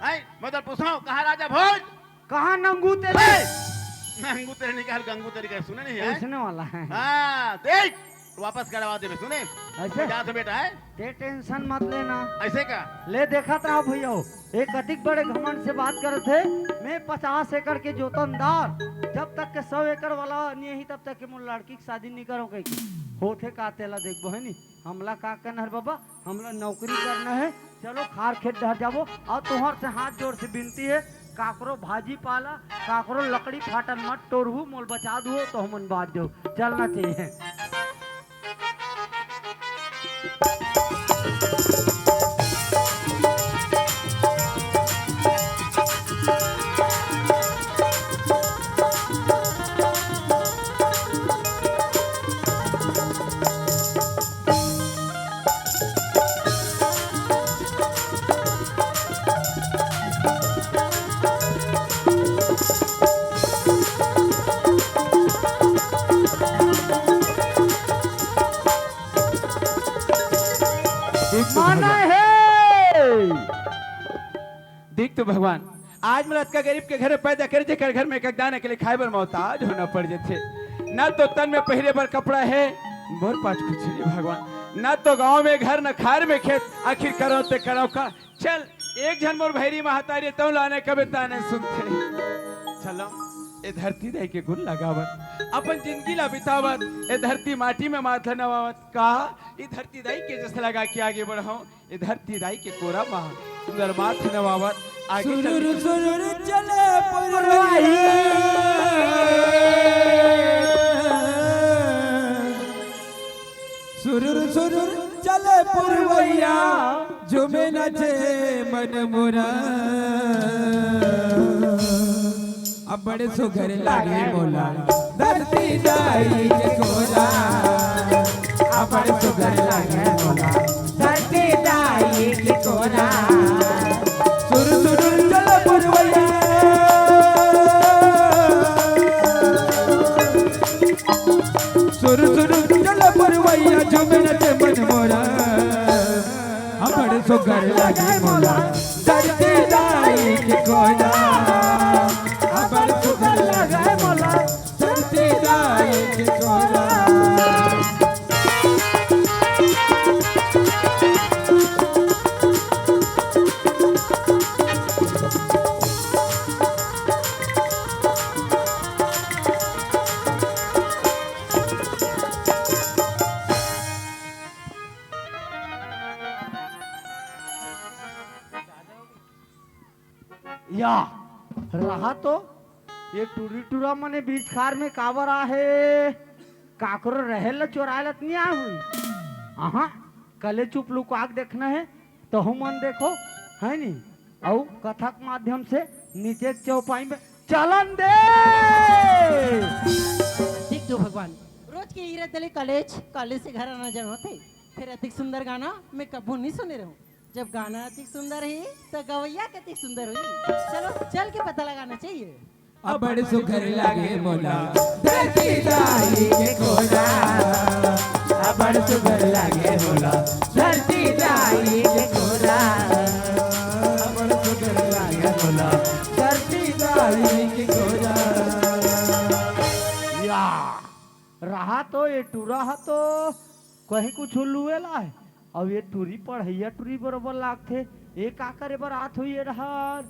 हैं, मैं तो पूछा हूँ, कहाँ राजा भोज? कहाँ नंगू तेरे? ए, नंगू तेरे निकाल, गंगू तेरे का सुने नहीं है? पूछने वाला है। हाँ, देख, वापस करवा देबे, सुने? ऐसे? जा तो बेटा, है? ते टेंशन मत लेना। ऐसे का? ले, देखत रहा भैया, एक अधिक बड़े घमंड से बात करत हे। मैं पचास एकड़ के जोतनदार, जब तक के सौ एकड़ वाला नहीं ही, तब तक के मोर लड़की के शादी नहीं करो कह के। होथे का तेला देखबो, है नी? हमला का करना है बाबा, हमला नौकरी करना है। चलो खार खेत डहर जाबो। और तोहर से हाथ जोड़ से विनती है, काकरो भाजी पाला, काकरो लकड़ी फाटन मत टोरहू, मोल बचा दुहो तो हमन बात देव। चलना चाहिए। माना है। देख तो भगवान, आज मोला अतका गरीब के घर में पैदा करे, जेकर घर में एक दाना के लिए खाए बर मोहताज होना पड़ जाथे। ना तो तन में पहिरे बर कपड़ा है, मोर पास कुछ नहीं भगवान, ना तो गांव में घर, ना खार में खेत, आखिर करो ते करो का? चल, एक झन मोर भैरी महतारी तौ लाने कबे ताने सुनथे। चलो, ए धरती दाई के गुण लगावत, अपन जिंदगी ला बितावत, ए धरती माटी में माथा नवावत का, ए धरती दाई के जस लगा के आगे बढ़ाऊं। ए धरती दाई के कोरा मा सुंदर माथ नवावत आगे चल सुरुर के सुरुर चले पुरवैया। सुरुर सुरुर चले पुरवैया, झूमे नाचे मन मोरा। अब्बड़ सुघर लागे मोला धरती दाई के कोरा, अब्बड़ सुघर लागे मोला धरती दाई के कोरा। सुर सुर चल पुरवैया, सुर सुर चल पुरवैया, झूमे नाचे मन मोरा। अब्बड़ सुघर लागे मोला धरती दाई के कोरा, अब्बड़ सुघर लागे मोला धरती दाई के कोरा। या, रहा तो, ये टूरी टूरा मने बीच खार में काबर आहे? काकरो रहेल ल चोराय ल त नइ आय हुई। अहाँ, कले चुप लुकाक देखना है, तहु मन देखो, है नी? अउ कथक माध्यम से नीचे के चौपाई में चलन दे। देख तो भगवान, रोज के हीरा तले कॉलेज, कॉलेज से घर आना जाना होथे, फिर अतिक सुंदर गाना मैं कभू नहीं सुने रहूं। जब गाना अतिक सुंदर है, तो गवैया कतिक सुंदर होही। चलो, चल के पता लगाना चाहिए। अबड़ सुघर लागे मोला धरती दाई के कोरा, अबड़ सुघर लागे मोला धरती दाई के कोरा, अबड़ सुघर लागे मोला धरती दाई के कोरा। या, रहा तो ये टूरा हा तो कहीं कुछ लुए ला है। अब ये टूरी पढ़ैया टूरी बरोबर लागथे। ये का करे बर आत होही ये डहर?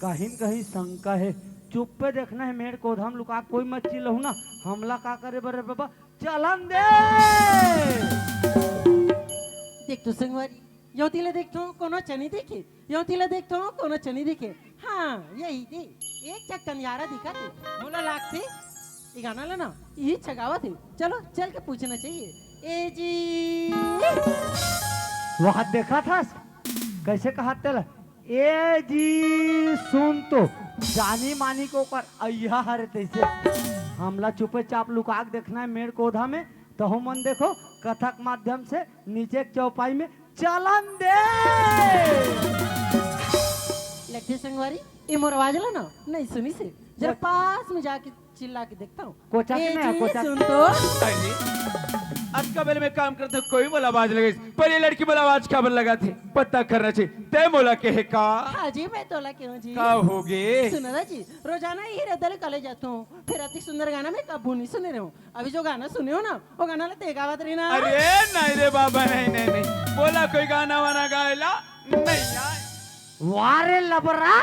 कहीं न कहीं शंका है। चुप्पे देखना है, मेड़ कोधा म लुका कोई मत चिल्लहू ना। हमला का करे बर रे बाबा? चलन दे। देख तो संगवारी, यों तिला देख तो कोनो चनी दिखे, यों तिला देख तो कोनो चनी दिखे। हाँ, यही दे, एक ठक कनियारा दिखत हे, मोला लागथे, ये गाना ला ना, यही छगावत हे। चलो, चल के पूछना चाहिए। ए जी। वहाँ देखा था, कैसे कहा तेला? ए जी, सुन तो, जानी मानी के ओकर अइहा हरे तैसे। हमला चुपे चाप लुका के देखना है मेड़ कोधा में, तहु मन देखो, कथक माध्यम से नीचे के चौपाई में चलन दे। लट्ठे संगवारी, ये मोर आवाज ला ना, नहीं सुनिस हे। जरा वो पास में जाके चिल्ला के देखता हूँ। कोचक ए ना, जी, कोचक। सुन तो। अरे। अतका बेर में काम करत हँव, कोई मोला आवाज लगाइस, पर ये लड़की मोला आवाज काबर लगाथे? पता करना चाहिए। तैं मोला कहे का? हाँ जी, मैं तोला कहूँ जी। का होगे? सुन ना जी, रोजाना इही रद्दा ले कॉलेज जाथँव, फेर अतिक सुंदर गाना मैं कभू नइ सुने रहेंव। अभी जो गाना सुने हँव ना, वो गाना ला तैं गावत रहे ना। अरे नहीं रे बाबा, नहीं, नहीं, नहीं, मोला कोई गाना वाना गाए ला नहीं आय। वाह रे लबरा,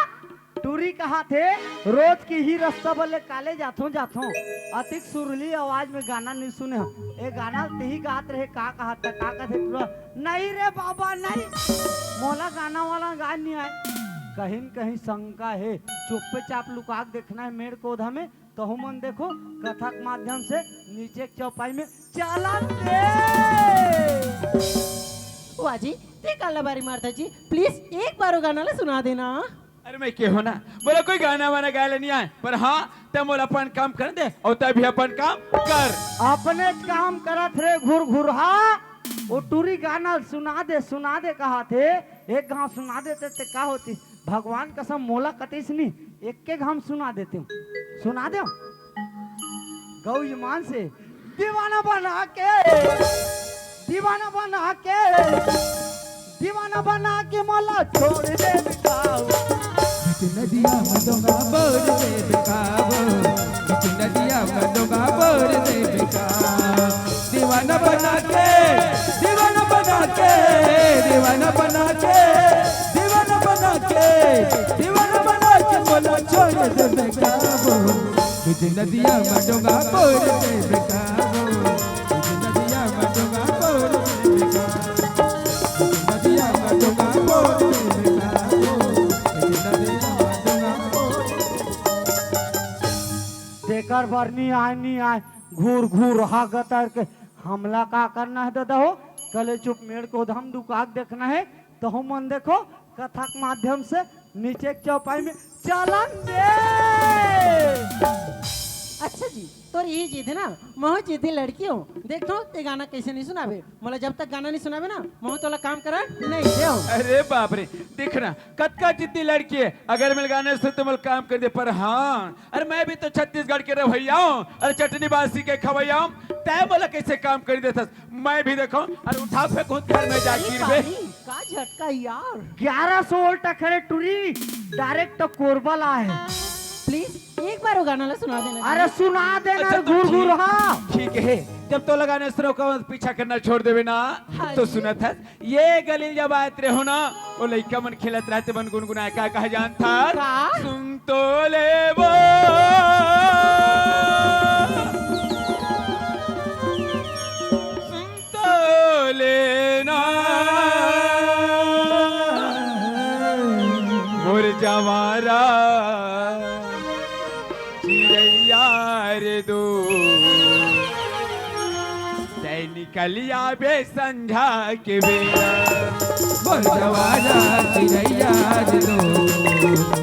टूरी कहाथे, रोज के इही रस्ता बर ले कॉलेज जाथँव, जाथँव, अतिक सुरीली आवाज में गाना नइ सुने हँव। ए गाना ल तहीं गात रहे, का कहाथे, का कहाथे टूरा? नहीं रे बाबा, नहीं, मोला गाना वाला गाए नइ आय। कहीं न कहीं शंका हे, चुप्पे चाप लुका के देखना हे मेड़ कोधा में, तहूँ मन देखो, कथा के माध्यम से नीचे के चौपाई में चलन दे। वाह जी, तैं काला बारी मारथस जी, please एक बार वो गाना ला सुना देना। अरे मैं कहेंव ना, मोला कोई गाना वाना गाए ला नइ आय, पर हाँ, तैं मोला अपन काम करन दे, अउ तैं भी अपन काम कर। अपने काम करत रे घुरघुरहा, वो टूरी गाना सुना दे, सुना दे कहाथे, एक घांव सुना देते त का होतिस? भगवान कसम मोला कतिस नी, एक्के घांव सुना देतेंव। सुना देंव। गौ ईमान से, दीवाना बना के, दीवाना बना के, दीवाना बना के मोला छोड़ दे बेटा। बीच नदिया में डोंगा बोर दे बेटा, बीच नदिया में डोंगा बोर दे बेटा। दीवाना बना के, दीवाना बना के, दीवाना बना के, दीवाना बना के, दीवाना बना के मोला छोड़ दे बेकाबू। बीच नदिया में डोंगा बोर दे बेकाबू। बीच नदिया में डोंगा बोर दे बेकाबू। बीच नदिया में डोंगा बोर दे बेकाबू। बीच नदिया में डोंगा बोर दे। तेकर बर नी आय, नी आय, घुरघुरहा गतर के। हमला का करना हे ददा हो? कले चुप मेड़ कोधा म दुकाक देखना हे, तहूँ मन देखो कथा के माध्यम से नीचे के चौपाई में चलन दे। अच्छा जी, तोर इही जिद हे ना, महूँ जिद्दी लड़की हँव। देखथँव तैं गाना कइसे नइ सुनाबे, मोला जब तक गाना नइ सुनाबे ना, महूँ तोला काम करन नइ देंव। अरे बाप रे, देख ना, कतका जिद्दी लड़की हे, अगर मोला गाना सुन त मोला काम कर दे, पर हाँ, अरे मैं भी तो छत्तीसगढ़ के रहवइया हँव, अरे चटनी बासी के खवइया हँव, तैं मोला कइसे काम कर देथस? मैं भी देखो, अरे उठा फेंकहूँ घर में जाके रे गिरबे। पानी, का झटका यार। ग्यारह सौ volt टकरे टूरी, direct कोरबा ला हे। Please, एक बार वो गाना ला सुना देना। अरे सुना देना अच्छा, रे तो घुरघुरहा। ठीक हे, जब तोला गाना सुनाहूँ का पीछा करना छोड़ देबे ना, हाँ तो जी। सुनत हस, ये गली जब आत रहे हो ना, वो लइका मन खेलत रहते, मन गुनगुनाए, का कहा जानत हस? का? सुन तो ले वो, सुन तो लेना, मोर जवारा चिरैया रे दो। तैं निकल आबे संझा के बेरा। मोर जवारा चिरैया रे दो।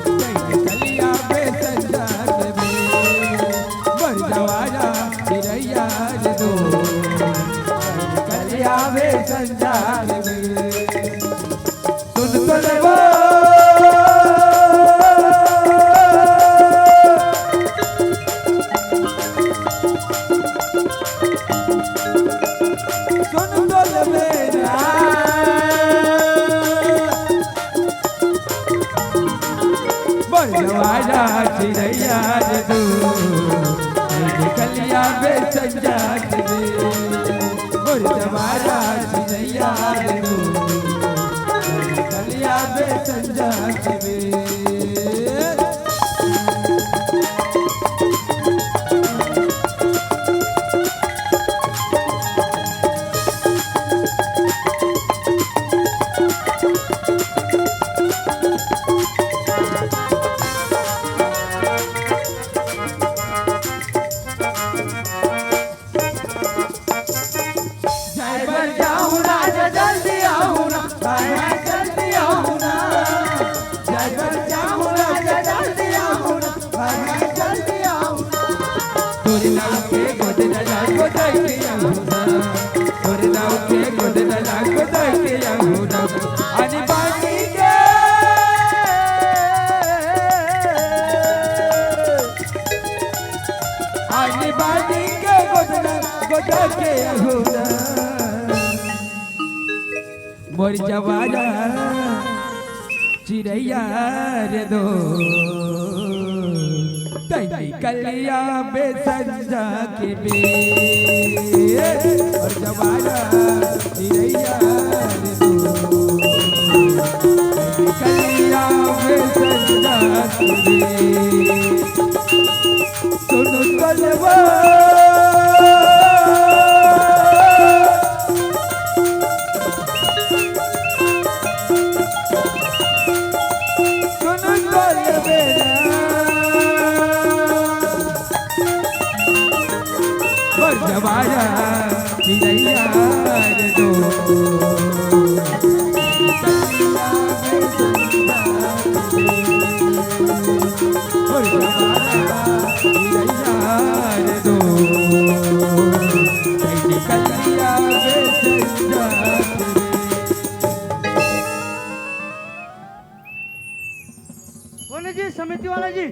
तैं निकल आबे संझा के बेरा। मोर जवारा चिरैया रे दो। तैं निकल आबे संझा के बेरा। सुन तो ले वो। सुन तो ले मेरा। मोर जवारा चिरैया रे दू, निकल आबे संझा के बेरा। मोर जवारा चिरैया रे दू, निकल आबे संझा के बेरा। जाए बर जाओ और जवारा चिरैया रे दो, तै निकलिया बे संझा के बेर। और जवारा चिरैया रे दो, तै निकलिया बे संझा के बेर। सुन कलवा। सुन कलवा। बरवाया चिरैया रे दो। कौन है जी, समिति वाला जी?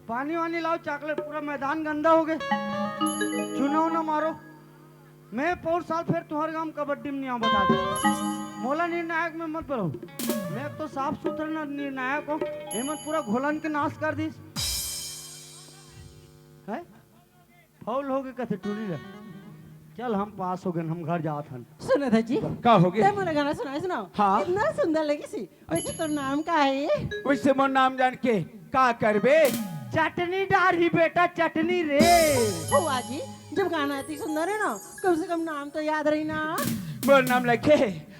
पानी वानी लाओ, चॉकलेट, पूरा मैदान गंदा हो गए। चूना उना मारो। मैं पौर साल फिर तुम्हारे गांव कबड्डी में नहीं आऊं, बता दे। मोला निर्णायक में मत बनाओ। मैं तो साफ सुथरा न-, निर्णायक हूँ। एमन पूरा घोलन के नाश कर दिस। है? फाउल हो गए कथे टूरी ला। चल, हम पास हो गए, हम घर जात हन। सुनो था जी। का हो गए? ते मोला गाना सुनाए सुनाओ। हाँ। इतना सुंदर लगी सी। वैसे तोर नाम का है? वैसे मोर नाम जान के का करबे? चटनी डारही बेटा, चटनी रे। ओ वाह जी, जब गाना इतनी सुंदर है ना, कम से कम नाम तो याद रही ना। मोर नाम लखे,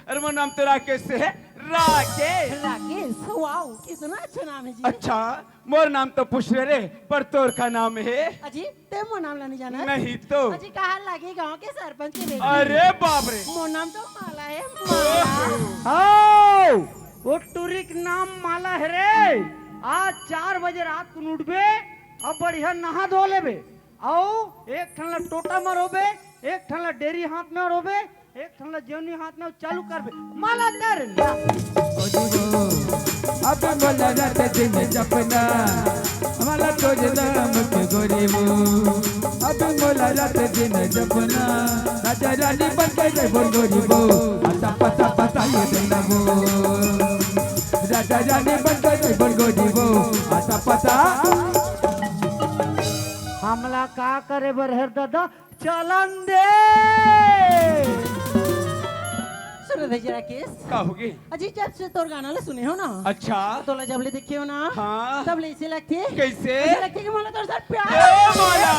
अरे मोर नाम तो राकेश से है, राकेश। राकेश, वाओ, कितना अच्छा नाम है जी। अच्छा, मोर नाम तो पूछ रहे रे, पर तोर का नाम है? अजी, ते मोर नाम ला नहीं जाना? नहीं तो। अजी, कहा लगे गांव के सरपंच के बेटी। अरे बाप रे। मोर नाम तो माला है, माला। आओ, वो टुरी के नाम माला है रे। आज चार बजे रात को उठबे, अब बढ़िया नहा धो लेबे। आओ, एक ठन ला टोटा में रोबे, एक ठन ला डेरी हाथ में रोबे, एक ठन ला जेवनी हाथ में चालू करबे। माला दर ना। अब मोला रात दिन जपना, माला तोर नाम के गोरी वो। अब मोला रात दिन जपना, राजा रानी बन के जय बोल गोरी वो। आता पता पता ये देना वो। राजा रानी बन के जय बोल गोरी वो। आता पता। हमला का करे बर हेर दादा, चलन दे। सुनो रे राकेश। का होगे? अजी, जब से तोर गाना ला सुने हो ना। अच्छा। तोला जब ले देखे हो ना। हाँ। तब ले ऐसे लगथे। कैसे? ऐसे लगथे कि मोला तोर साथ प्यार ए, है। माला।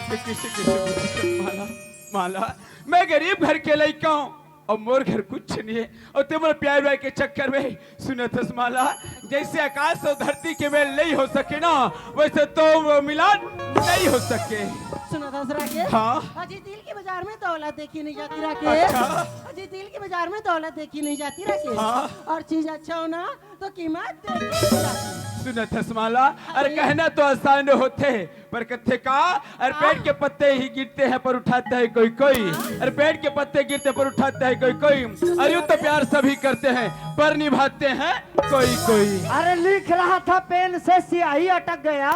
ये कैसे, कैसे बोलत हस, माला? माला, मैं गरीब घर के लइका हूँ। अउ मोर घर कुछ नहीं है, अउ ते मोर प्यार व्यार के चक्कर में, सुनत हस माला, जैसे आकाश अउ धरती के मेल नहीं हो सके ना, वैसे तो वो मिलन नहीं हो सके। सुनत हस राकेश? हाँ। अजी, दिल के बाजार में दौलत देखी नहीं जाती राकेश। अच्छा। अजी, दिल के बाजार में दौलत देखी नहीं जाती राकेश। हाँ। और चीज अच्छा हो ना, तो कीमत देखी नहीं जाती। सुनत हस माला, अरे अरे। कहना तो आसान होथे, पर कथे का, अरे हाँ। पेड़ के पत्ते ही गिरते हैं पर उठाता है कोई कोई। हाँ। अरे पेड़ के पत्ते गिरते पर उठाता है कोई कोई। अरे यूं तो प्यार सभी करते हैं पर निभाते हैं कोई कोई। अरे लिख रहा था पेन से स्याही अटक गया।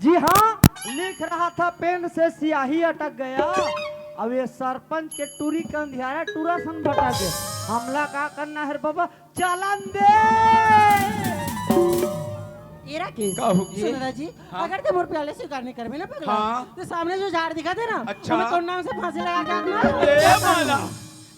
जी हाँ, लिख रहा था पेन से स्याही अटक गया। अब ये सरपंच के टूरी के अंधियारा टूरा सन भटा के हमला का करना है रे बाबा? चलन दे। ए राकेश, का होगे? सुन दादा जी, हाँ। अगर ते मोर प्यार ला स्वीकार नहीं करबे ना पगला, हाँ। तो सामने जो झाड़ दिखथे ना, अच्छा। ओमे तोर नाम से फांसी लगा के आग ना। ए माला,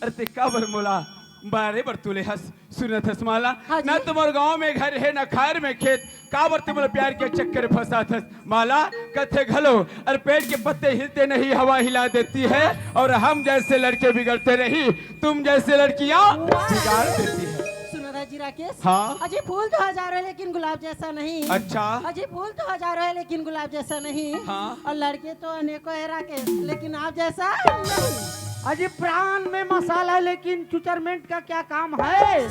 अरे ते काबर मोला मारे बर तुले हस? सुनत हस माला, हाँ जी। ना तुम्हारे गांव में घर है, ना खार में खेत, काबर ते मोला प्यार के चक्कर फंसात हस? माला कथे घलो, अरे पेड़ के पत्ते हिलते नहीं, हवा हिला देती है, और हम जैसे लड़के बिगड़ते नहीं, तुम जैसे लड़कियां वाह। बिगाड़ देती है। सुनो राजी राकेश। हाँ। अजी फूल तो हजारों है लेकिन गुलाब जैसा नहीं। अच्छा। अजी फूल तो हजारों है लेकिन गुलाब जैसा नहीं। हाँ। और लड़के तो अनेकों है राकेश, लेकिन आप जैसा नहीं। अजी प्राण में मसाला है लेकिन चुचरमेंट का क्या काम है?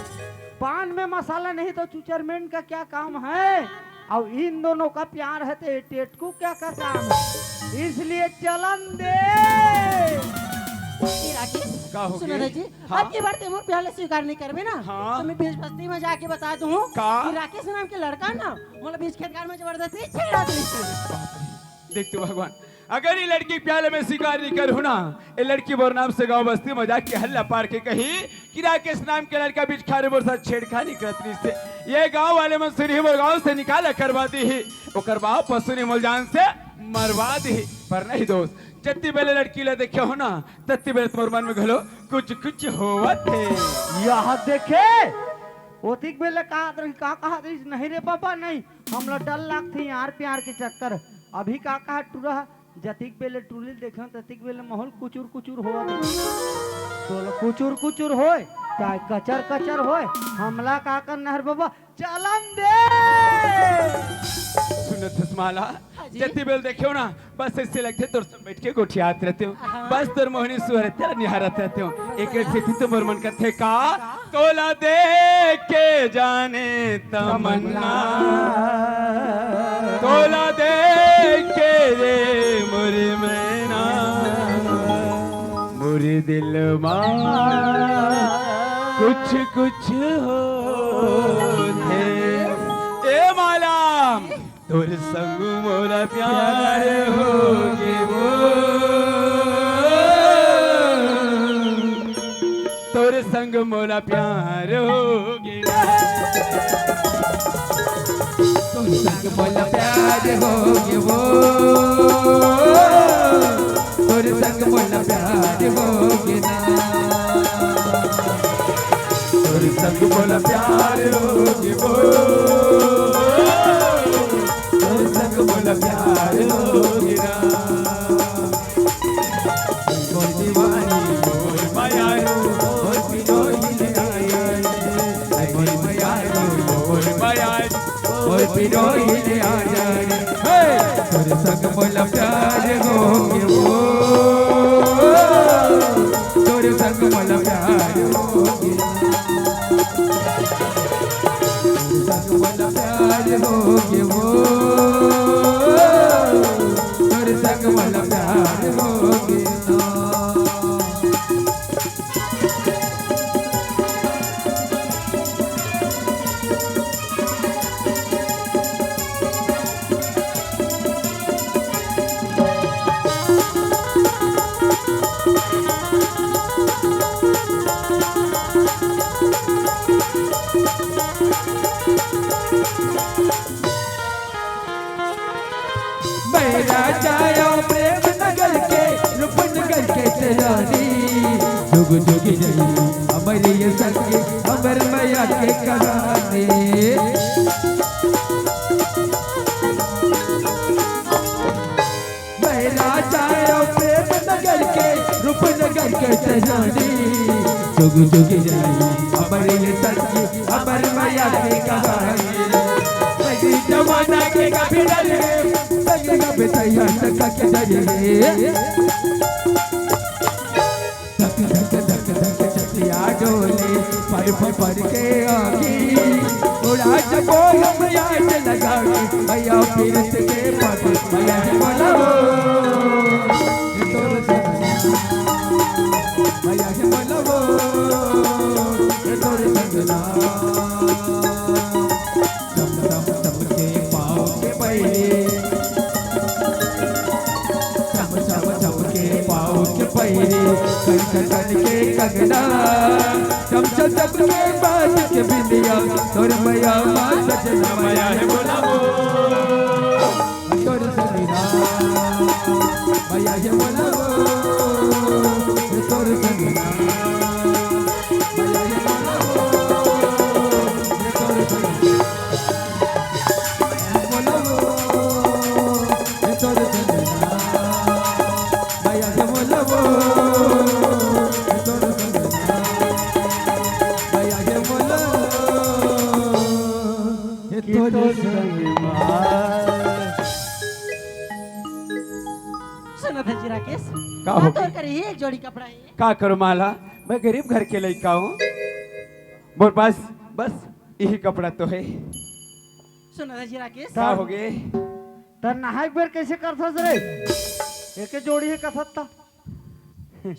पान में मसाला नहीं तो चुचरमेंट का क्या काम है? अब इन दोनों का प्यार है तो ये टेटकू क्या का काम है? इसलिए चलन दे। ए राकेश, का हो सुनो गई? रे जी, हाँ। अब की बार ते मोर प्यार ला स्वीकार नहीं करबे ना, हाँ। तो मैं बीच बस्ती में जाके बता दूँ का? कि राकेश नाम के लड़का ना, मोला बीच खेतगार में जबरदस्ती छेड़ा दिस। देख तो भगवान, अगर ये लड़की के प्यार में स्वीकार नहीं करहूं ना, ये लड़की मोर नाम से गांव बस्ती मजाक के हल्ला पार के कही कि राकेश नाम के लड़का बिचखारी मोर साथ छेड़खानी करत रहिस हे। ये गांव वाले मन सुनही मोर गांव से निकाला करवा दीही, ओकर बाप पसुनी मोर जान से मरवा दीही। पर नहीं दोस्त, जत्ती बेले लड़की ला देखे हो ना, तत्ती बेले तुम्हारे मन में घलो कुछ कुछ होवत हे। यह देखे, ओतिक बेले का रही, का कहा रही? नहीं रे बाबा, नहीं, हमला डर लागथे यार प्यार के चक्कर। अभी का कहा टूरा, जतिक बेले टूरी ल देखेंव, ततिक बेले माहौल कुचुर कुचुर होवत हे। तोला कुचुर कुचुर होय, चाहे कचर कचर होय, हमला का करना हे रे बाबा, चलन दे। सुनत हस माला, हाँ जी। जति बेल देखेंव ना, बस ऐसे लगथे तोर संग बैठ के गोठियात रहतेंव। हाँ। बस तोर मोहनी सुहरते निहारत रहतेंव। एकर सेती तो मोर मन कथे का, तोला देख के जाने तमन्ना, तोला देख के रे मोर मैना, मोर दिल मा कुछ कुछ होथे। ए माला, तोर संग मोला प्यार होगे वो, तोर संग मोला प्यार होगे। तोर संग मोला प्यार होगे वो, तोर संग मोला प्यार होगे ना। तोर संग मोला प्यार होगे वो, तोर संग मोला प्यार होगे ना। मोर दीवानी, मोर मयारू, मोर पिरोही ले आया रे। ऐ मोर मयारू, मोर मयारू, मोर पिरोही ले आया रे। हे! तोर संग मोला प्यार होगे वो, तोर संग मोला प्यार होगे। तोर संग मोला प्यार होगे वो, तोर संग मोला प्यार होगे ना। मैं राजा आयो प्रेम नगर के, रूपनगर के तेरानी। जुग जुग जई हमर ये संग, हमर मया के कहानी। मैं राजा आयो प्रेम नगर के, रूपनगर के तेरानी। जुग जुग जई हमर ये संग, हमर मया के कहानी। सही जमाना के कभी डर रे, संग कभी तैयार तक के डर रे। धक धक धक धक छतिया डोले, पर पर पर के आगी। उड़ा जब हम याद लगा के, भैया फिर से के पग, भैया है बोला वो। ये तोर संग ना, भैया है बोला वो। ये तोर संग ना। चम चम चमके पाँव के पैरी, चम चम चमके पाँव के पैरी, कंठ तन के कंगना, चम चम चमके बाज के बिंदिया, तोर मया मा सजना मया है बोला वो। तोर संग ना, भैया ये बोला वो, ये तोर संग ना, भैया ये बोला वो, ये तोर संग ना, बोला वो, ये तोर संग ना, भैया ये बोला वो, ये तोर संग ना, भैया ये बोला वो, ये तोर संग ना। सुनत हस जी राकेश, का का हो तोर गई? करे एक जोड़ी कपड़ा हे? का करो माला, मैं गरीब घर के लइका हूँ, मोर पास बस यही कपड़ा तो है। सुनत हस जी राकेश, का हो गए? त नहाए के बेर कैसे करथस रे? एके जोड़ी हे कथस त।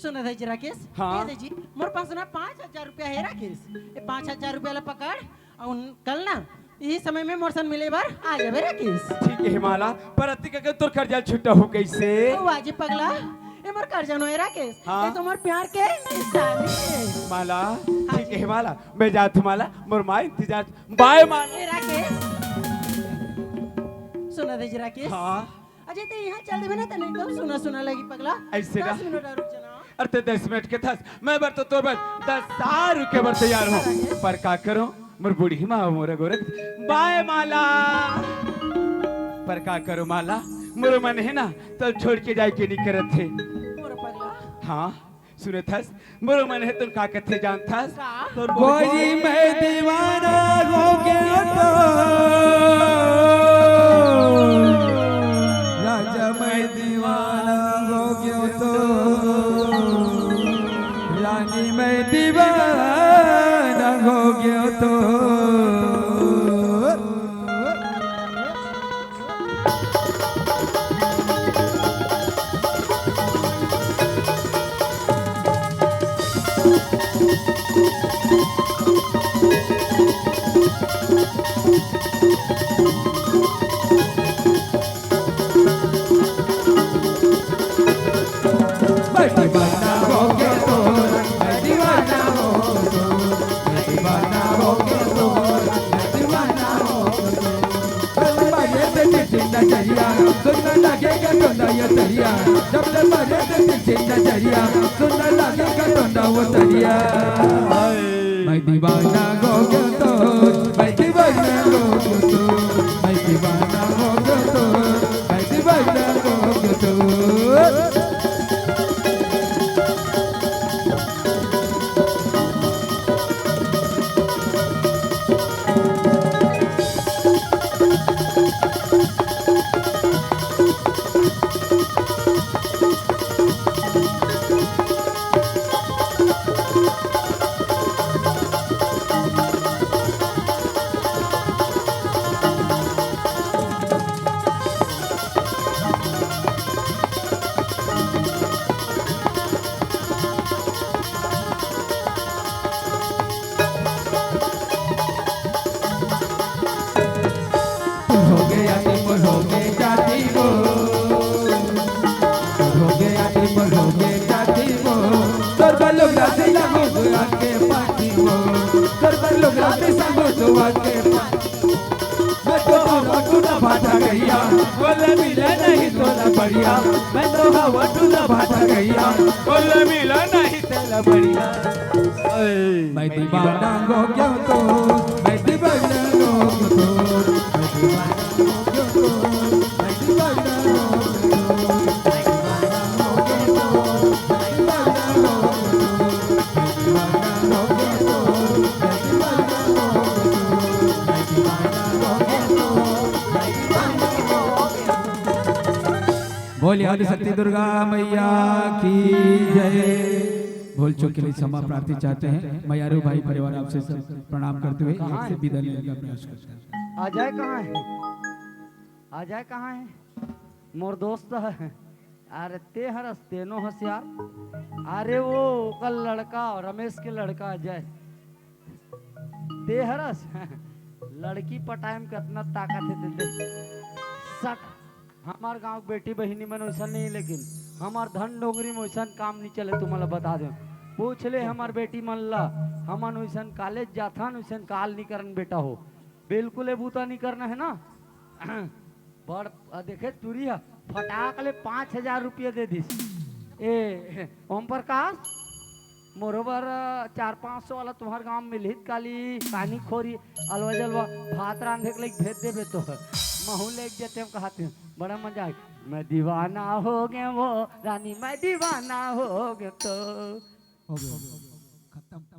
सुनत हस जी राकेश, हाँ। ए दे जी, मोर पास ना पाँच हजार रुपया हे राकेश, ये पाँच हजार रुपया ला पकड़, अउ कल ना इही समय में मोर संग मिले बर आ जाबे राकेश। ठीक हे माला, पर अतिक के तोर करजा छुट्टा हो कइसे? ओ आजी पगला, ए मोर करजा नोहे राकेश, हाँ। ए तो मोर प्यार के निशानी हे। माला, हाँ ठीक जी। हे माला, मैं जात हूँ माला, मोर माँ इंतजार। बाय माला। ए राकेश, सुना दे जी राकेश। हाँ। अजय, ते यहाँ चल देबे ना, तने एकदम सुना सुना लगी पगला। ऐसे ना। दस मिनट और रुक जाना। अरे ते दस मिनट के थस, मैं बर तो तोर बर दस साल रुके बर तैयार हूँ। पर का करूँ, मोर बूढ़ी माँ मोर गोरख। बाय माला। पर का करूँ माला, मोर मन हे ना, तोला छोड़ के जाए के नहीं करत हे। मोर पगला। हाँ, सुनत हस, मोर मन हे, तोला का कथे जानत हस? का? तोर गोरी मैं दीवाना हो गया तो, राजा मैं दीवाना हो गया तो, रानी मैं दीवाना हो गया तो। मैं दीवाना हो गया तो, मैं दीवाना हो गया तो, मैं दीवाना हो गया तो, मैं दीवाना हो गया तो। जब मारे ते चिट्ठी नजरिया, सुंदर लगे के टोंडा ये तरिया। जब से मारे ते चिट्ठी नजरिया, सुंदर लगे के टोंडा वो तरिया। मैं दीवाना हो गया तो, मैं दीवाना हो गया तो, मैं दीवाना हो गया तो, मैं दीवाना हो गया तो। हो गया कि हो गया जाती वो, हो गया कि हो गया जाती वो। तोर बल्लू राती लगो आके पाती वो, तोर बल्लू राती संगो तो आके पाती। मैं तो हवा टूटा भाटा गैया, बोले मिले नहीं तोला बढ़िया। मैं तो हवा टूटा भाटा गैया, बोले मिले नहीं तोला बढ़िया। मैं दीवाना हो गया तो, मैं दीवाना हो गया तो, मैं दीवाना हो गया तो, मैं दीवाना हो गया तो, मैं दीवाना हो गया तो, मैं दीवाना हो गया तो, मैं दीवाना हो गया तो, मैं दीवाना हो गया तो, मैं दीवाना हो गया तो। बोलिए आदि शक्ति दुर्गा मैया की जय। भूल चूक के लिए क्षमा प्रार्थी चाहते हैं। मयारू भाई परिवार आपसे सब प्रणाम करते हुए एक से विदा लेने का प्रयास करते हैं। अजय कहाँ है? अजय कहाँ है? मोर दोस्त है। अरे ते हरस, तेनो हस यार। अरे वो ओकर लड़का, रमेश के लड़का अजय। ते हरस लड़की पटाए में कतना ताकत हे ते दे। सट। हमार गांव के बेटी बहिनी मन वैसन नहीं, लेकिन हमार धन डोंगरी में वैसन काम नहीं चले, तुम्हारा बता दे। पूछ ले हमार बेटी मन ला, हमन वैसन कॉलेज जाथन, वैसन काल नहीं करन बेटा हो। बिल्कुल ये बूता नहीं करना है ना। बड़, आ, देखे टूरी ह, फटाक ले पाँच हजार रुपया दे दिस। ए, ओम प्रकाश, मोरो बर, आ, चार पाँच सौ वाला तुम्हार गांव में मिलही त काली, पानी खोरी, अलवा जलवा, भात रांधे के लइक भेज देबे तो। महू लेके जते हम कहते हैं, बड़ा मजा आए। मैं दीवाना हो गया वो, रानी मैं दीवाना हो गया तो। हो गया, हो गया, हो गया। खत्म।